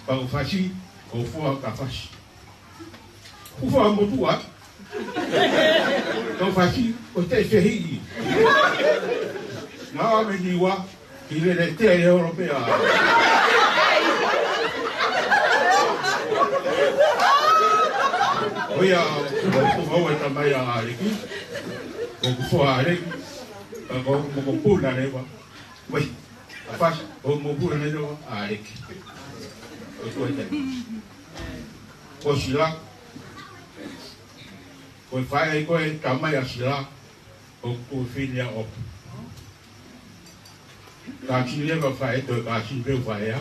Pea ko Fasi, ko Fua ka Fasi. Ko Fua motuʻa. Ko Fasi, ko Tefehiʻi. Naʻa me Niua, ki le le te e olo pea. ʻO ia, ko Fua ʻa e tamai ʻa ʻAleki. Ko Fua ʻa ʻAleki. Ka ko mokopuna leva. Wei, ʻa Fasi, ko mokopuna leva ʻa ʻAleki. Ko Fua ʻa e tamai. Ko Sila. Ko e faʻē ko e tamai ʻa Sila. ʻOku fili ʻa ʻOpa. Kāsini leva faʻē, toe kāsini pē faʻē ʻa.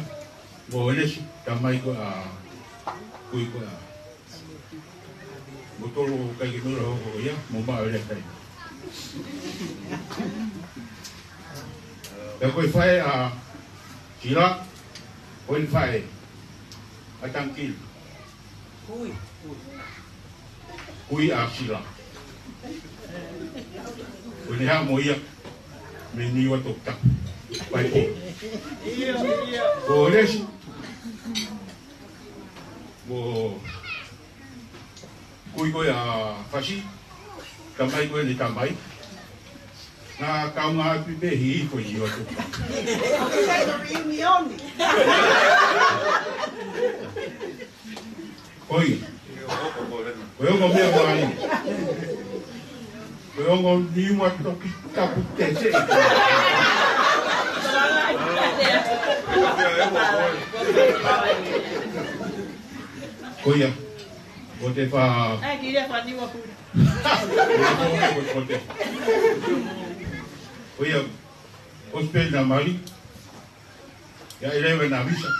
Mo Onesi, tamai ko ē ʻa, kui ko ē ʻa. Mo tolo kai ke nora hoko ia, mo maʻu lea kai. Pea ko e faʻē ʻa Sila, ko e faʻē ʻa Tangikili. Kui. Kui ʻa Sila. Ko ʻene haʻu mo ia, mei Niua Toputapu. Pai pō. Ko Lesi. Mo kui ko ē ʻa Fasi. Tamai ko ē ʻene tamai. Naʻa kaungāʻapi pē hihifo ʻi ʻOtu. Ko ia. Ko e ongo meʻa mai. Ko e ongo niuma toki tapu tete. Ko ia. Ko te fa. Ai, ki le fa niua puna. Ko ia, ko Spenda Mali. Ia, ʻi leva na visa.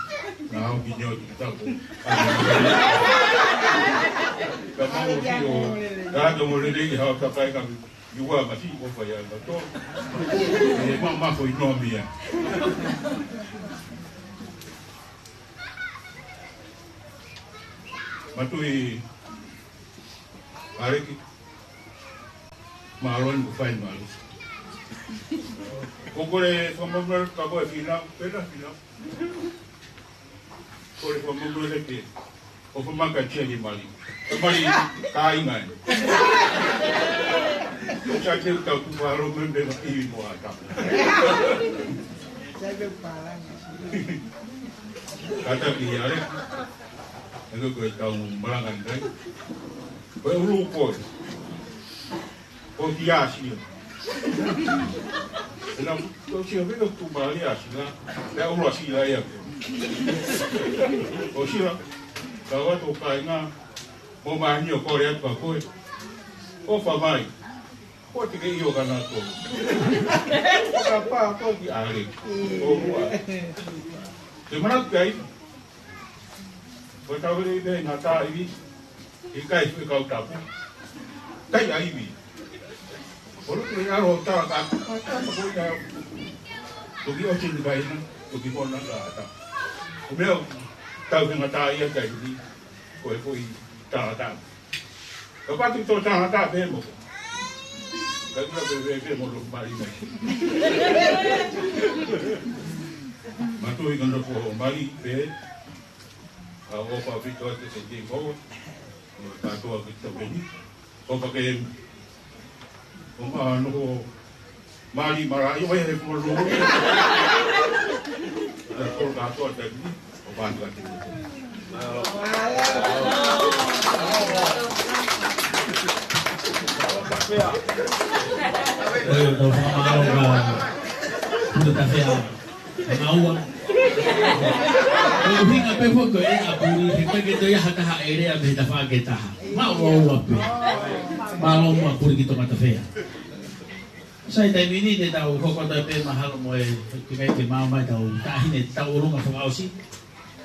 Na au ki neo ki tapu. Ka mau ki o, ka to mo lele ki hao takai ka mi ua masi ko fai ana to. E ma ma fo ino mia. Matui Areki. Mālō ni ko fai mālō. Ko kole fakamālō ka ko e fina, pena fina. Kole fakamālō ke. Ko famaka tia ni mali. Ko mali kāinga ni. Ko sa te uta ku faro me me ma iwi mo ata. Kata ki are. Ego ko e tau malanga ni kai. Ko e ulu ko e. Ko ki Asia. Ena, ko Asia, vino tu mali Asia. Pea ulu Asia ia ko. Ko Asia, ka wa to kāinga, mo mani o kole atu ka ko e. Ko fa mai. Ko te ke io kana to. Ka pa ko ki are. Ko ua. Te mana kai. Ko tau le be na ta ivi. ʻIkai fue kau tapu. Kai ʻa ivi. Ko lo ke aro ta ka. Ka ta ko ia. Ko ki o tin kai na. Ko ki mo na ka ta. Ko meo tau ke ngata ia kai ni. Ko e ko i ta ta. Ka patu to ta ta pe mo. Ka kula pe pe pe mo lo mali mo. Matui ka no ko mali pe. A o pa pito atu se ke mo. Ka to a pito pe ni. Ko pa ke. Ko ma no ko mali mara i o e ko lo. Ko ka to a te ni. Ko pa to a te ni. ʻOku tau fakamālō kia Pule Tafea. Māua. Ko e ʻuhinga pē foki ko e ʻa Pule, he ʻikai ke toe ʻi ai ha taha ʻe lea mei he tafaʻaki ʻe taha. Māua pē. Mālō muʻa Pule ki Tonga Tafea. Sai, taimi ni te tau hoko atu pē mahalo mo e kiʻi meʻa ke maʻu mai ʻetau taʻahine tauʻolunga fakaʻosi.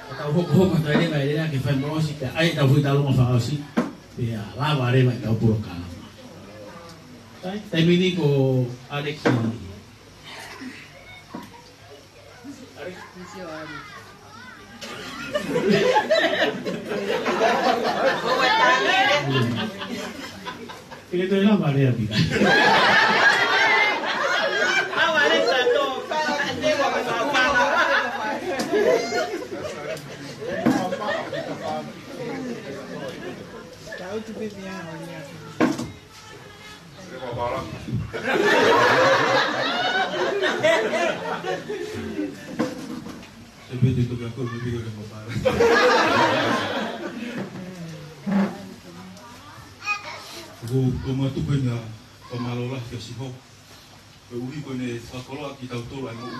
Ka tau hokohoko atu e lea, e lea ke fai mo ʻosi, pea ʻai ʻetau foʻi tauʻolunga fakaʻosi, pea lava leva ʻetau polokalama. Sai, taimi ni ko Aleki. Aleki. Ke toe lava lea pē. Leva bala. Se pete toki ako me piko leva bala. Ko, ko matuku ena fakamālō lahi kia Sihova. Koeʻuhi ko ʻene fakakoloa kitautolu ʻa e moʻui.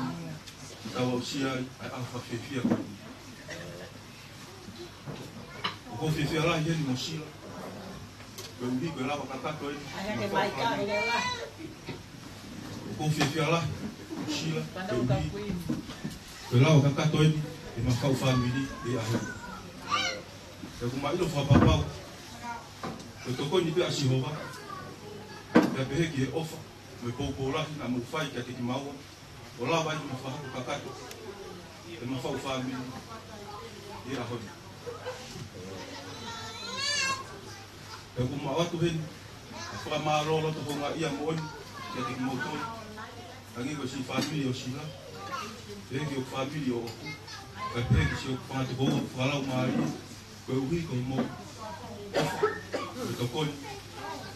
Tau aʻusia ai ʻa e ʻaho fakafiefia ko eni. ʻOku ou fiefia lahi heni mo Sila. Koeʻuhi ko e lava kakato eni. ʻOku ou fiefia lahi mo Sila. Koeʻuhi ko e lava kakato eni ʻema faʻu fāmili he ʻaho ni. Pea ʻoku ma ʻilo fakapapau ko e tokoni pē ʻa Sihova. Pea pehē ki he ʻofa mo e poupou lahi naʻa mou fai kiate kimaua, ʻo lava ai ke ma fakahoko kakato ʻema faʻu fāmili he ʻaho ni. Pea ʻoku ma ʻoatu heni ʻa e fakamālō loto houngaʻia moʻoni kiate kimoutolu, hangē ko e siʻi fāmili ʻo Sila, pehē ki hoku fāmili ʻoʻoku, kae pehē ki siʻoku fanga tokoua fakalaumālie, koeʻuhi ko hoʻomou ʻofa mo e tokoni,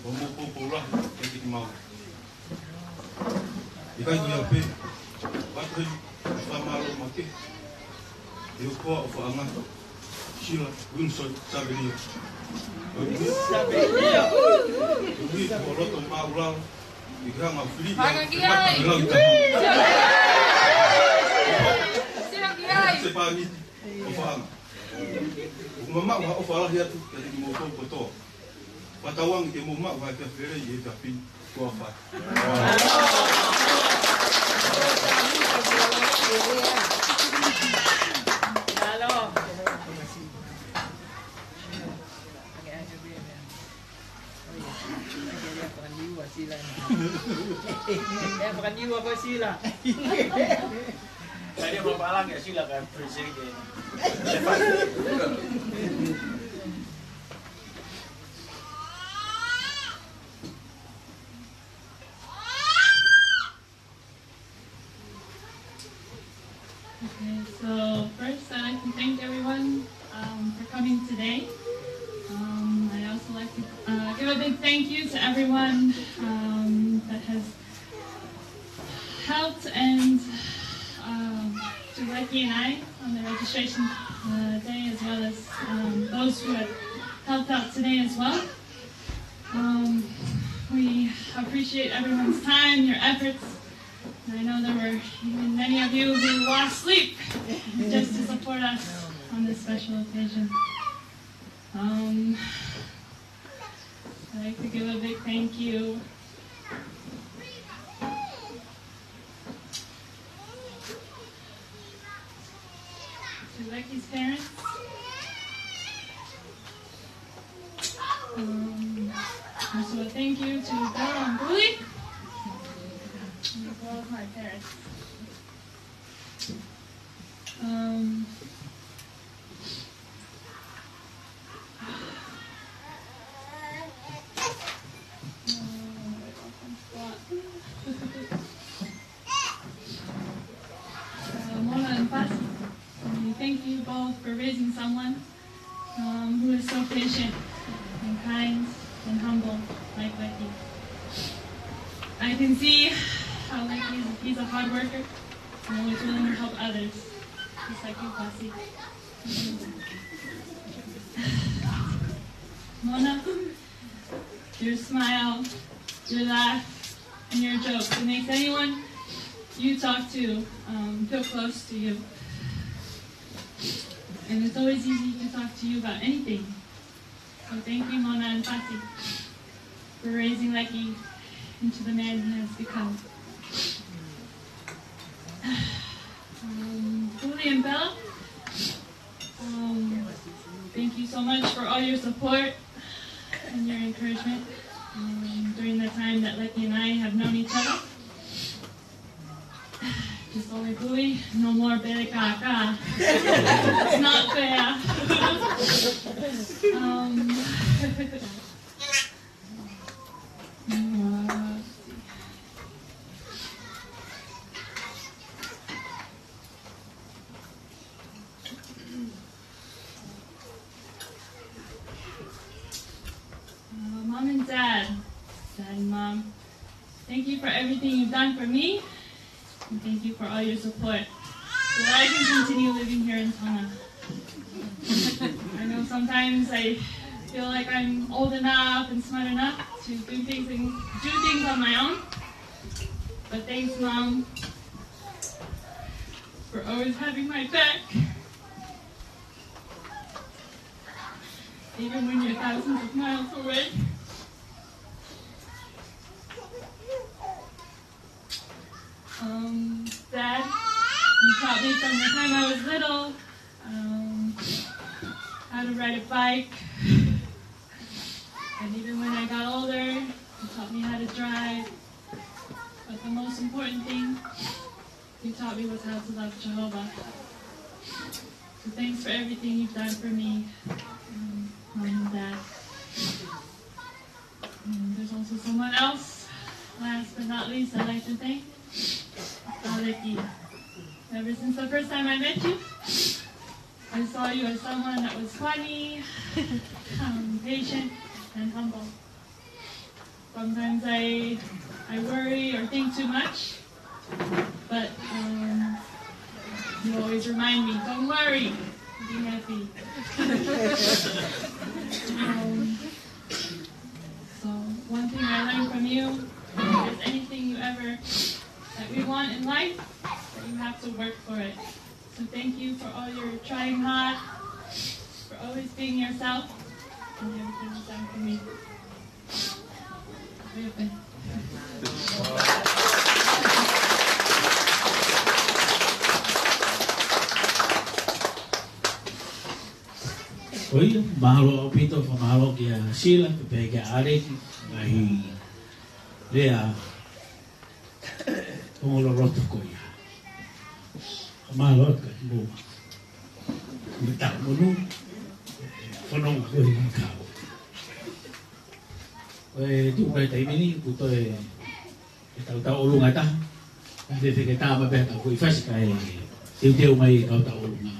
hoʻomou poupou lahi kiate kimaua. ʻIkai ko ia pē, ʻoatu heni ʻa e fakamālō makehe ki hoku hoa ʻofaʻanga, Sila Wilson Savelio. Koeʻuhi, koeʻuhi ko hoʻo loto māʻulalo, ʻi he hanga ʻo fili ʻa e lau ʻi tahi. Sila ki ai. Sepāniti ʻofaʻanga. ʻOku ma maʻu ha ʻofa lahi atu kiate kimoutolu kotoa. Fakatauange ke mou maʻu ha efiafi lelei ʻi he efiafi ni. Kuo fai. Mālō. Lea fakaniua ko Sila. Lea fakapālangi ʻa Sila ka present ke. Okay, so first I'd like to thank everyone, um, for coming today. Um, I'd also like to, uh, give a big thank you to everyone, um, that has helped and, um, to Ricky and I on the registration, uh, day, as well as, um, those who have helped out today as well. Um, we appreciate everyone's time, your efforts. I know there were even many of you who lost sleep just to support us on this special occasion. Um, I'd like to give a big thank you to Ricky's parents. Um, also a thank you to Bella and Buli, as well as my parents. Um, uh, Mona and Pasi, we thank you both for raising someone, um, who is so patient and kind and humble like Leki. I can see how Leki is, he's a hard worker and always willing to help others, just like you, Pasi. Mona, your smile Your laugh and your jokes. It makes anyone you talk to, um, feel close to you. And it's always easy to talk to you about anything. So thank you, Mona and Pasi, for raising Leki into the man he has become. Um, Julie and Bella, um, thank you so much for all your support and your encouragement, um, during the time that Leki and I have known each other. Just only Julie, no more pele kākā. It's not fair. Um, uh, Uh, Mom and Dad, Dad and Mom, thank you for everything you've done for me, and thank you for all your support, so that I can continue living here in Tonga. I know sometimes I feel like I'm old enough and smart enough to do things and do things on my own, but thanks, Mom, for always having my back, even when you're thousands of miles away. Um, Dad, you taught me from the time I was little, um, how to ride a bike. And even when I got older, you taught me how to drive. But the most important thing you taught me was how to love Jehovah. So thanks for everything you've done for me, um, Mom and Dad. And there's also someone else. Last but not least, I'd like to thank ʻAleki. Ever since the first time I met you, I saw you as someone that was funny, um, patient, and humble. Sometimes I, I worry or think too much, but, um, you always remind me, "Don't worry, be happy." Um, so one thing I learned from you, if there's anything you ever, that we want in life, that you have to work for it. So thank you for all your trying hard, for always being yourself, and everything you've done for me. Open. ʻIo, mālō ʻaupito, fakamālō kia Sila, pea pehē kia ʻAleki, ngaahi lea ongo loloto ko ia. Mālō atu ka mo. Mo tau mo nu. Fanongo ko ia ka. ʻOku tuʻu mai taimi ni, kuo toe ʻe tau tau ʻolunga taha. Ka te feke tā ma pea tau ko i fasi ka e teuteu mai e kau tau ʻolunga.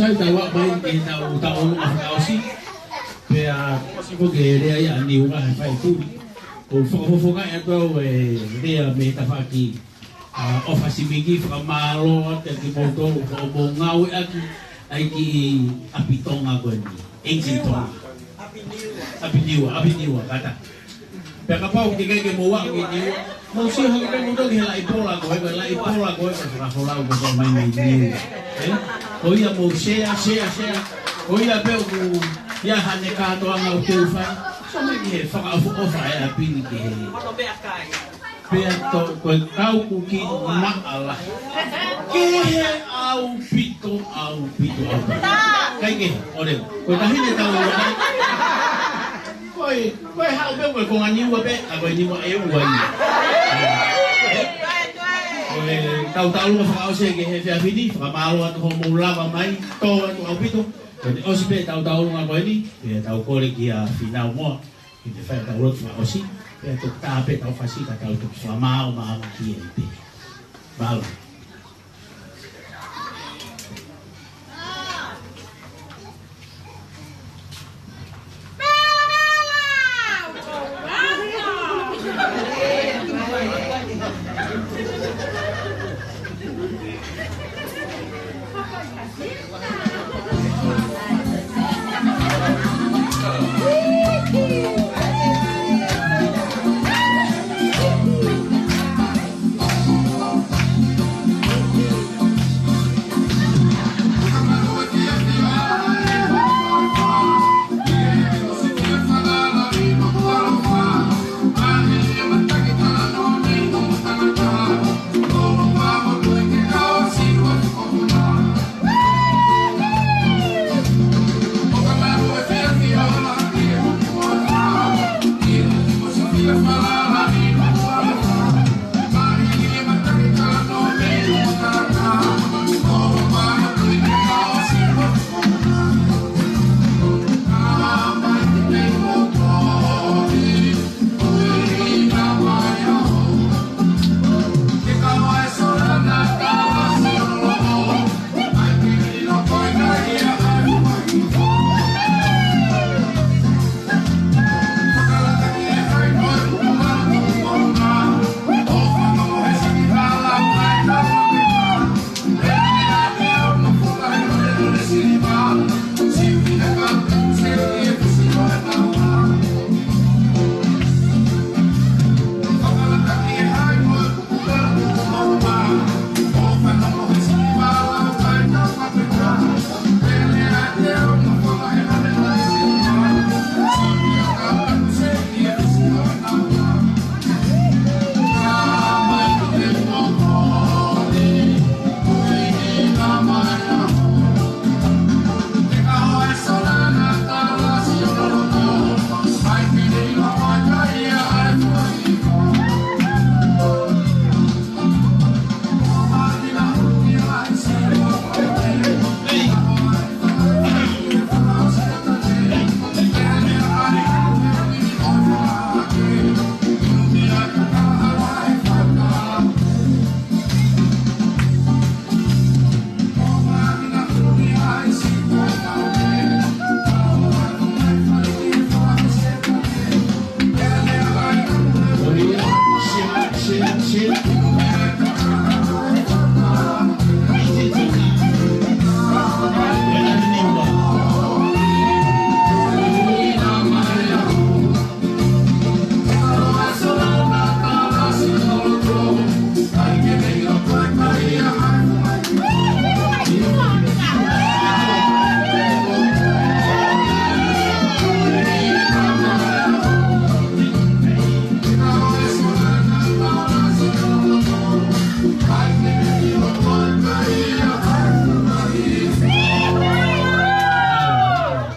Tau aʻu mai ki heʻetau tauʻolunga fakaʻosi. Pea ʻosi ko e lea ia ʻa Niua he fai tuli. ʻOku ou fakafofongaʻi atu au e lea mei he tafaʻaki ʻa ʻOfa Simiki, fakamālō atu kiate kimoutolu hoʻomou ngāueʻaki ʻa e kiʻi ʻapi Tonga ko eni. Engine Tonga. ʻApi Niua, ʻApi Niua, kātaki. Pea kapau ʻoku ʻikai ke mou aʻu ki Niua, mou sio hake pē moutolu ki he laʻi pola ko ē, ko e laʻi pola ko ē, ko e fakafolau ko ē ʻoku ʻomai mei Niua. Ē? Ko ia mou share, share, share. Ko ia pē ʻoku ʻi ai haʻane kātoanga ʻoku teu fai. Sio mai ki he fakaʻofoʻofa e ʻapi ni ki he. Pea to, ko e kau kuki maʻala. Kehe ʻaupito, ʻaupito, ʻaupito. Kae kehe, ʻo leva. Ko e taʻahine tau ua. Ko e, ko e haʻu pē, ko e konga Niua pē, ʻa ko e Niua ʻe ua ia. Ko e tau tauʻolunga fakaʻosi ki he efiafi ni, fakamālō atu hoʻomou lava mai, tō atu ʻaupito. Ko ʻene ʻosi pē tau tauʻolunga ko eni, pea tau kole kia Fīnau Moa. Ke ne fai ʻetau lotu fakaʻosi, pea toki tā pē ʻetau fasi ka tau toki fakamāʻopoʻopo ki ai pē. Mālō.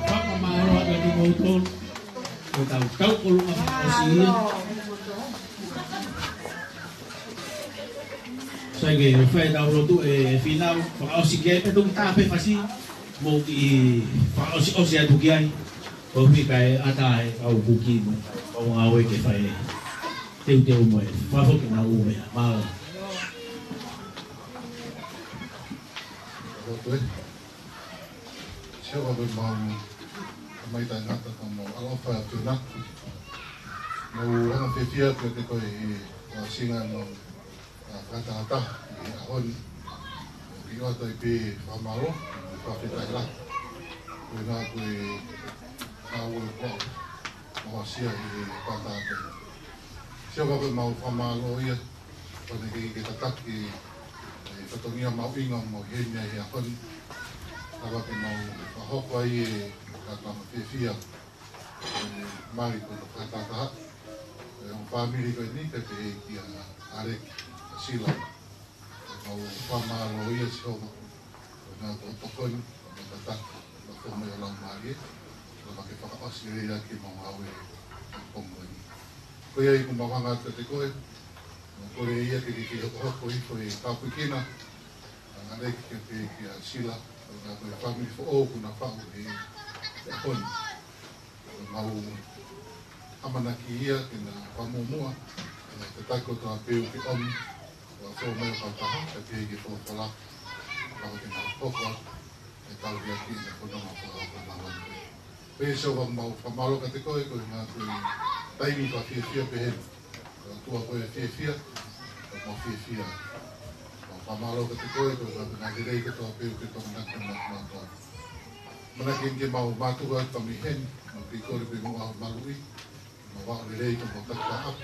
Fakamālō atu kiate kimoutolu. Ko ʻetau tauʻolunga fakaʻosi ia. Sai ke fai ʻetau lotu ʻe Fīnau, fakaʻosi ki ai pea toki tā pē fasi, mou kiʻi fakaʻosiʻosi atu ki ai. Ko e fika e ata e kau kuki mo, kau ngāue ke fai e teuteu mo e fakafoki ʻenau ʻū meʻa. Mālō. Lotu ē. Sio ka ko e mau, ka mai taʻengata ka mau ʻaloʻofa atu na. Mau hanga fiefia kiate koe ʻi he ʻasinga mau, ʻa, fakatahataha ʻi he ʻaho ni. Ke ʻoatu ai pē fakamālō, fakafetaʻi lahi. Ko e ngā ko e ngāue ko ʻoku mau aʻusia ʻi he fakatahataha. Sio ka ko e mau fakamālō ia, ko ʻene kei ke tataki e fatongia mahuʻinga ʻoku mau ʻi heni ai he ʻaho ni. Lava ke mau fakahoko ai e kātoanga fiefia, e mali ko e fakatahataha. E ongo fāmili ko eni, kae pehē kia ʻAleki, Sila. Mau fakamālō ia Sihova, ko e ngā ko e tokoni, ko e tataki, ko e fōmai ʻo e Laumālie, lava ke fakaʻosi lelei ʻaki ʻemau ngāue ʻi he pongipongi ni. Ko ia ʻoku mau hanga atu kiate koe, mau kole ia ke ke hokohoko hifo e tāpuekina, ʻa ʻAleki kae pehē kia Sila, ko e ngā ko e fāmili foʻou kuo na faʻu he ʻaho ni. Mau ʻamanaki ia ke na fakamuʻomuʻa, e tataki kotoa pē ʻoku ke ʻomi, ʻo fōmai ʻo kautaha, kae pehē ki he folofola, lava ke na hoko atu, e tauhi ʻaki e fononga folofola ʻa e Laumālie. Pea Sihova mau fakamālō kiate koe, ko e ngā ko e taimi fakafiefia pehē ni. ʻOtua ko e fiefia, ʻoku mau fiefia. Mau fakamālō kiate koe, ko e ngā ko e ngā lelei kotoa pē ʻoku ke tokanaki maʻa kimautolu. ʻAmanaki ke mau mātuku atu mei heni, mau kei kole pē mo ʻaho maluʻi, mau vaʻu lelei ko mau takitaha ʻapi.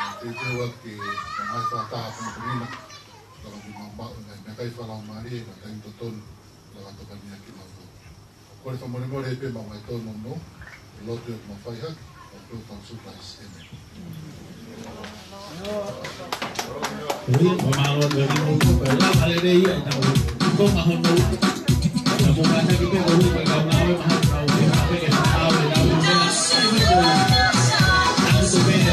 Mau kei kole atu ke mau ngaahi fakataha ko mau kumina, lava ke mau maʻu e ngaahi meʻakai fakalaumālie, ngaahi taimi totonu, lava tokaniʻaki kimautolu. Kole fakamolemole pē mau ngaahi tōnounou, e lotu ʻoku mau fai hake, ʻo tō tau sū Kalaisi. ʻĒmeni. Ui, ʻo mālō atu e kiʻi motu, ko e lava lelei ia ʻetau konga hono ua. Ka mou kātaki pē ko ui ko e kau ngāue mahalo kau pē, pē ke fakau e kau ngāue. Tau sō pē ʻo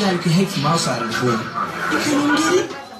Yeah, you can hate from outside of the hood. You can't even get it.